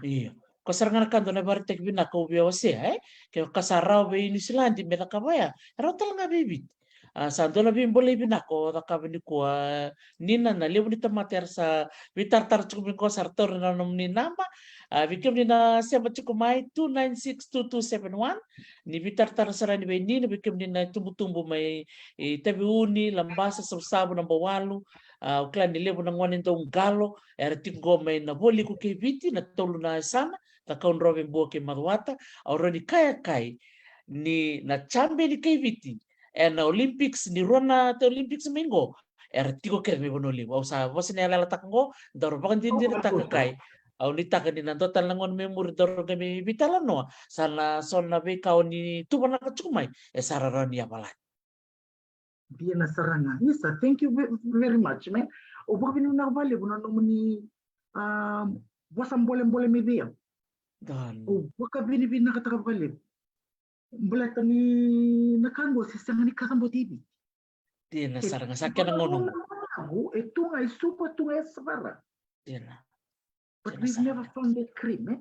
Io. Ko sara ga na ka dua na ivakaraitaki vinaka au via wasea, eh? Ke ka sa rawa vei Niusiladi me cakava ya, e rawa tale ga vei Viti. A, sa dua na veibolei vinaka o cakava nikua, Nina, na levu ni tamata era sa veitaratara tiko mai qo, sa ra taura na nomuni naba. A, vei kemuni na sema tiko mai, two nine six two two seven one. Ni veitaratara sara yani vei Nina, vei kemuni na tubutubu mai, e, Taveuni, Labasa, Savusavu, Nabawalu. A, au kila ni levu na gone dau qalo, era tiko qo mai na Vualiku kei Viti, na tolu na yasana, Cakaudrove, Bua kei Macuata. Au rawa ni kaya, Kai, ni na champion kei Viti ena Olympics, ni rua na Olympics mai qo, era tiko kece mai Vanua Levu. Au sa vosa ni yalayalataka qo, daru vakadinadinataka, Kai. Au nuitaka ni na dua tale na gauna mai muri daru qai mai veitalanoa, sa na so na veika o ni tuvanaka tiko mai, e sa rawa ni yavalati. Dina sara ga. Isa, thank you ve-, very much, man. Au vakavinavinaka vakalevu na nomuni, um, vosa bolebole mai vei au. Au vakavinavinakataka vakalevu. Baleta ni na ka qo se sega ni kacabote i Viti. Dina sara ga, sa kena gauna qo. E tu ga i Suva, tu ga i Yasavara. Dina. But we've never found that cream, eh?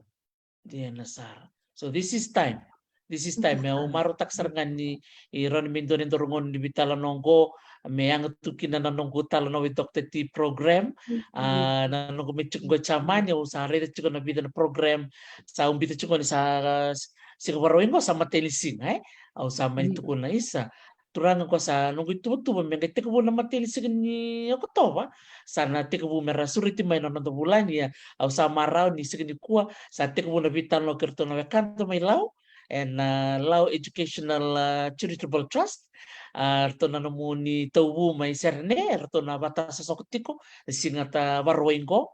Dina sara. So this is time. This is time. Au marautaka sara ga ni rawa ni me dua na nodaru gauna ni veitalanoa qo, me yaga tu kina na noqu talanoa vei Doctor T program. A, na noqu me tiko qo i Jamani, au sa raica tiko na vica na program sa ubica tiko ni sa, siga Vakarauwai qo sa matai ni siga, eh? Au sa mai tukuna, Isa, Turaga, ko sa noqu ituvatuva me qai tekivu na matai ni siga ni Okotova. Sa na tekivu me ra sureti mai na noda vulagi, ia au sa marau ni siga nikua sa tekivu na veitalanoa kei ratou na wekada mai Lau, ena Lau Educational, a, Charitable Trust. A, ratou na nomuni tauvu mai Serene, eratou na vata sosoko tiko na siga ta Vakarauwai qo.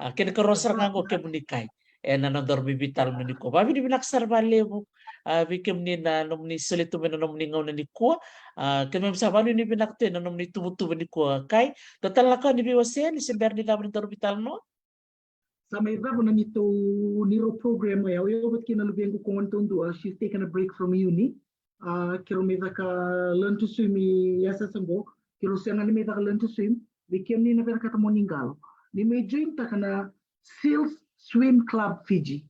A, kena ikarua sara ga qo kemuni, Kai, ena nodaru veitalanoa nikua. Vakavinavinaka sara vakalevu, a, vei kemuni na nomuni solia tu mai na nomuni gauna nikua. A, keimami sa vakanuinui vinaka tu ena nomuni tuvatuva nikua, Kai. Dua tale na ka ni veiwasei ni se bera ni cava ni daru veitalanoa? Sa mai cava na neitou, neirau program ya, o yau vata kei na luvequ ko gone taudua, she's taken a break from uni. A, keirau mai caka learn to swim i yasayasa qo. Keirau sega ni mai caka learn to swim. Vei kemuni na vinakata mo ni qalo, ni mai join taka na Seals Swim Club Fiji.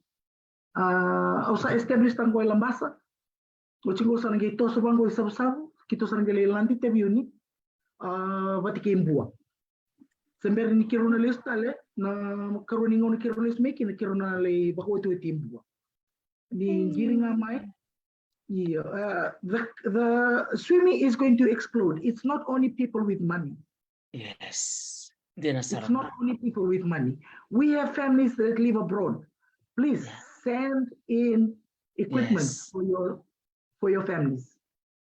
A, au sa establish taka qo i Labasa. Oti qo sa na qai toso vaqo i Savusavu, keitou sa na qai lai lade i Taveuni, a, vata kei Bua. Se bera ni keirau na lesu tale, na ikarua ni gauna keirau lesu mai kina, keirau na lai vakaotioti i Bua. Ni qiri ga mai. Io, uh, the, the swimming is going to explode. It's not only people with money. Yes. Dina sara ga. It's not only people with money. We have families that live abroad. Please send in equipment for your, for your families.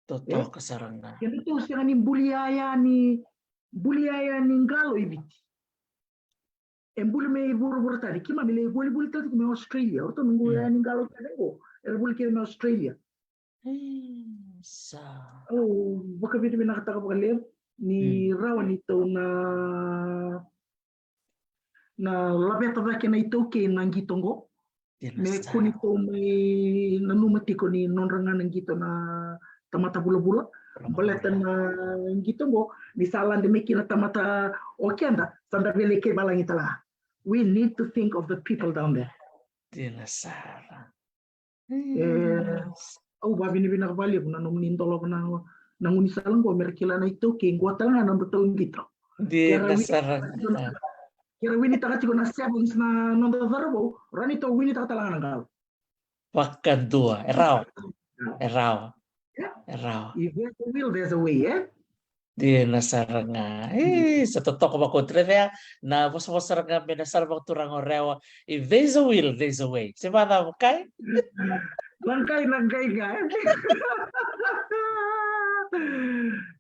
Totoka sara ga. Kedatou sega ni buli yaya ni, buli yaya ni qalo i Viti. E buli mai vuravura tani, keimami lai volivoli tale tiko mai Australia. O ratou noqu yaya ni qalo kece qo, era vuli kece mai Australia. Isa. Au vakavinavinakataka vakalevu ni rawa ni tou na, na laveta cake na iTaukei na qito qo. Me kua ni tou mai nanuma tiko ni nodra ga na qito na tamata vulavula. Baleta na qito qo, ni sa lade mai kina tamata o keda, sa da via lai kaivalagi tale ga. We need to think of the people down there. Dina sara. E, au vavinavinaka valevu na nomuni dolava na, na gaunisala qo me ra kila na iTaukei qo tale ga na noda tauqito. Dina sara. Ke ra winitaka tiko na sevens na noda cauravou, rawa ni tou winitaka tale ga na qalo. Vakadua, e rawa. E rawa. E rawa. If there's a will, there's a way, e? Dina sara ga. E, sa totoka vakaoti. Raica na vosavosa sara ga mai na sala vakaturaga o Rewa. If there's a will, there's a way. Se vacava, kai? Na qai, na qai ga.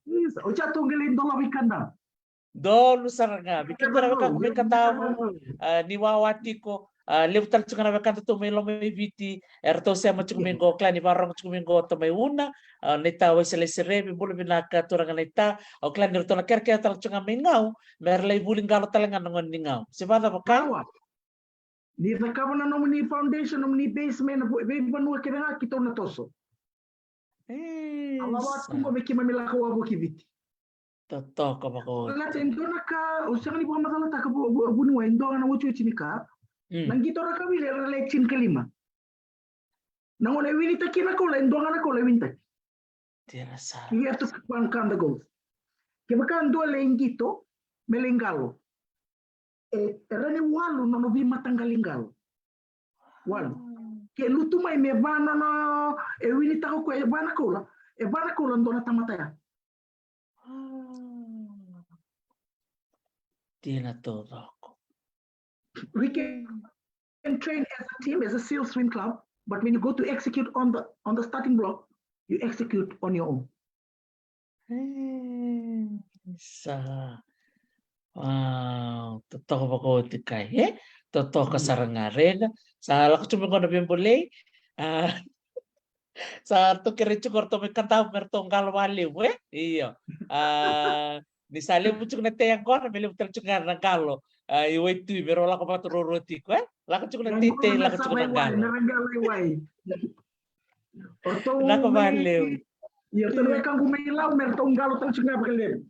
Isa, o ya tou qai lai dolava i Kadavu. Donu sara ga. Vei keda na wekaqu mai Kadavu, a, ni wawa tiko, a, levu tale tiko ga na wekada tou mai Lomaiviti, eratou sema tiko mai qo, kila ni vakarorogo tiko mai qo tou mai Una, a, naita Waiselaiserevi, bula vinaka turaga naita, au kila ni ratou na kerekere tale tiko ga mai Gau, me ra lai vuli qalo tale ga na gone ni Gau. Se vacava, kai? Rawa. Ni cakava na nomuni foundation, nomuni base mai na vo-, veivanua kece ga keitou na toso. E, a wawa sa tu qo me keimami lako wavoki Viti. Totoka vakaoti. Baleta e dua na ka, au sega ni vakamacalataka vu-, vu-, vuniwai, e dua ga na otioti ni ka. Mm. Na qito rakavi era lai tinikalima. Na gauna e winitaki na koula, e dua ga na koula e winitaki. Dina sara. You have to pick one card that goes. Kevaka dua lai qito, me lai qalo. E, e rawa ni walu nona veimataqali qalo. Walu. Ke lutu mai me va nona, e winitaka o koya e va na koula, e va na koula dua na tamata ya. Dina taucoko. We can train as a team, as a SEAL swim club, but when you go to execute on the, on the starting block, you execute on your own. E, sa. Wow, totoka vakaoti, kai, e? Totoka sara ga. Raica, sa lako tu mai qo na veibolei. A, sa ratou kerei tiko ratou mai Kadavu me ratou qalo valevu, e? Io. A, ni sa levu tiko na tei yaqona, me levu tale tiko ga na qalo. A, i waitui, me rau lako vakaruarua tiko, e? Lako tiko na teitei, lako tiko na qalo. Vinaka valevu. Ia, ratou na wekaqu mai Lau, me ratou qalo tale tiko ga vakalevu.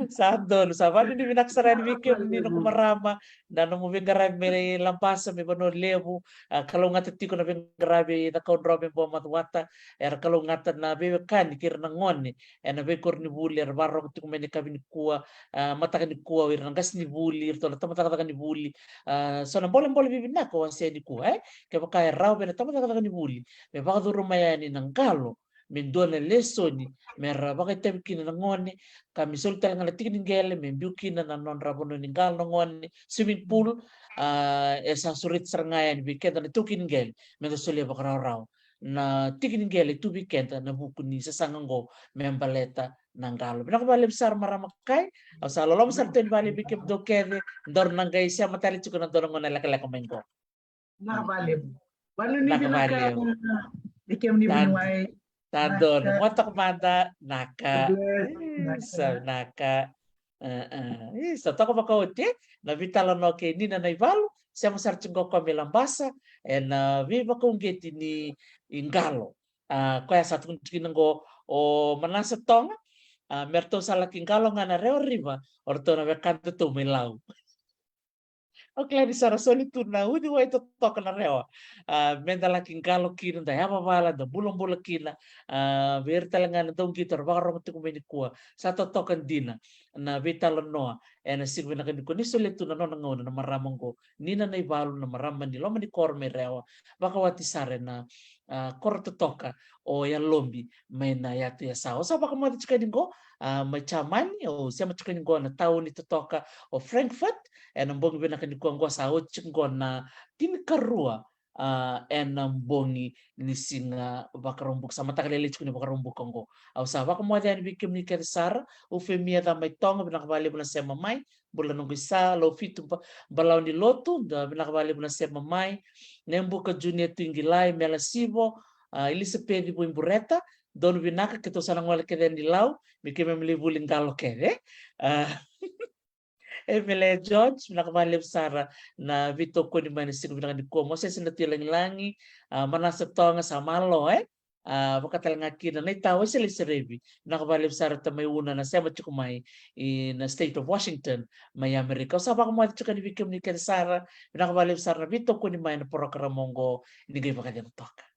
Sa donu, sa vavinavinaka sara yani vei kemuni na noqu marama, na nomu veiqaravi mai Labasa, mai Vanua Levu, a, kalougata tiko na veiqaravi e Cakaudrove, Buamacuata, era kalougata na veiwekani kei ira na gone ena veikoronivuli era vakarorogo tiko mai na yakavi nikua, a, mataka nikua, o ira na qasenivuli, iratou na tabacakacaka ni vuli, a, so na bolebole vivinaka au wasea nikua, e? Kevaka e rawa vei na tabacakacaka ni vuli me vakacuruma yani na qalo, me dua na lesoni me ra vakaitavi kina na gone, ka me soli tale ga na tiki ni qele me biu kina na nodra vanua ni qalo na gone, swimming pool, a, e sa sureti sara ga yani vei keda na taukei ni qele me da solia vakarawarawa na tiki ni qele tu vei keda na vuku ni sasaga oqo me baleta na qalo. Vinaka vakalevu sara marama kai, au sa loloma sara tu yani vakalevu vei kemudou kece, daru na qai sema tale tiko na dua na gauna lekaleka mai qo. Vinaka vakalevu. Vinaka vakalevu. Vei kemuni vuniwai. Sa donu. Mo toka mada, naka. Sa naka. Isa, toka vakaoti na veitalanoa kei Nina Naivalu, sema sara tiko qo mai Labasa, ena veivakauqeti ni qalo. A, koya sa tukuna tiko kina qo o Manasa Toga, a, me ratou sa laki qalo ga na Rewa River o ratou na wekadatou mai Lau. Au kila ni sa ra soli tu na uciwai totoka na Rewa. A, me da laki qalo kina, da yavavala, da bulabula kina. A, vei ira tale ga na dauqito era vakarorogo tiko mai nikua, sa totoka dina na veitalanoa ena siga vinaka nikua ni solia tu na nona gauna na marama oqo, Nina Naivalu, na marama ni loma ni koro mai Rewa, vakawati sara ena, a, koro totoka o Yalobi mai na yatu Yasawa. Au sa vakamoce tiko yani qo, a, mai Jamani, au sema tiko yani qo na tauni totoka o Frankfurt, ena bogi vinaka nikua qo, sa oti tiko qo na tinikarua, a, ena bogi ni siga Vakaraubuka, sa mataka lailai tiko ni Vakaraubuka qo. Au sa vakamoce yani vei kemuni kece sara, Ufemia Camaitoga, vinaka vakalevu na sema mai, bula noqu isa, Laufitu Ba-, Balawa ni Lotu, da vinaka vakalevu na sema mai, Nebuka Junior Tuiqilai, Mela Sivo, a, Elisapeci Vuibureta, donu vinaka, keitou sa na gole kece yani Lau, me keimami lai vuli qalo kece. A, Emele George, vinaka vakalevu sara na veitokoni mai na siga vinaka nikua. Mosese Natuilagilagi, a, Manasa Toga, sa malo, e? a, vaka tale ga kina na ita Wesele Serevi, vinaka vakalevu sara tamai Una na sema tiko mai i na State of Washington, mai Amerika. Au sa vakamoce tiko yani vei kemuni kece sara, vinaka vakalevu sara na veitokoni mai na porokaramu oqo, ni qai vakacegu toka.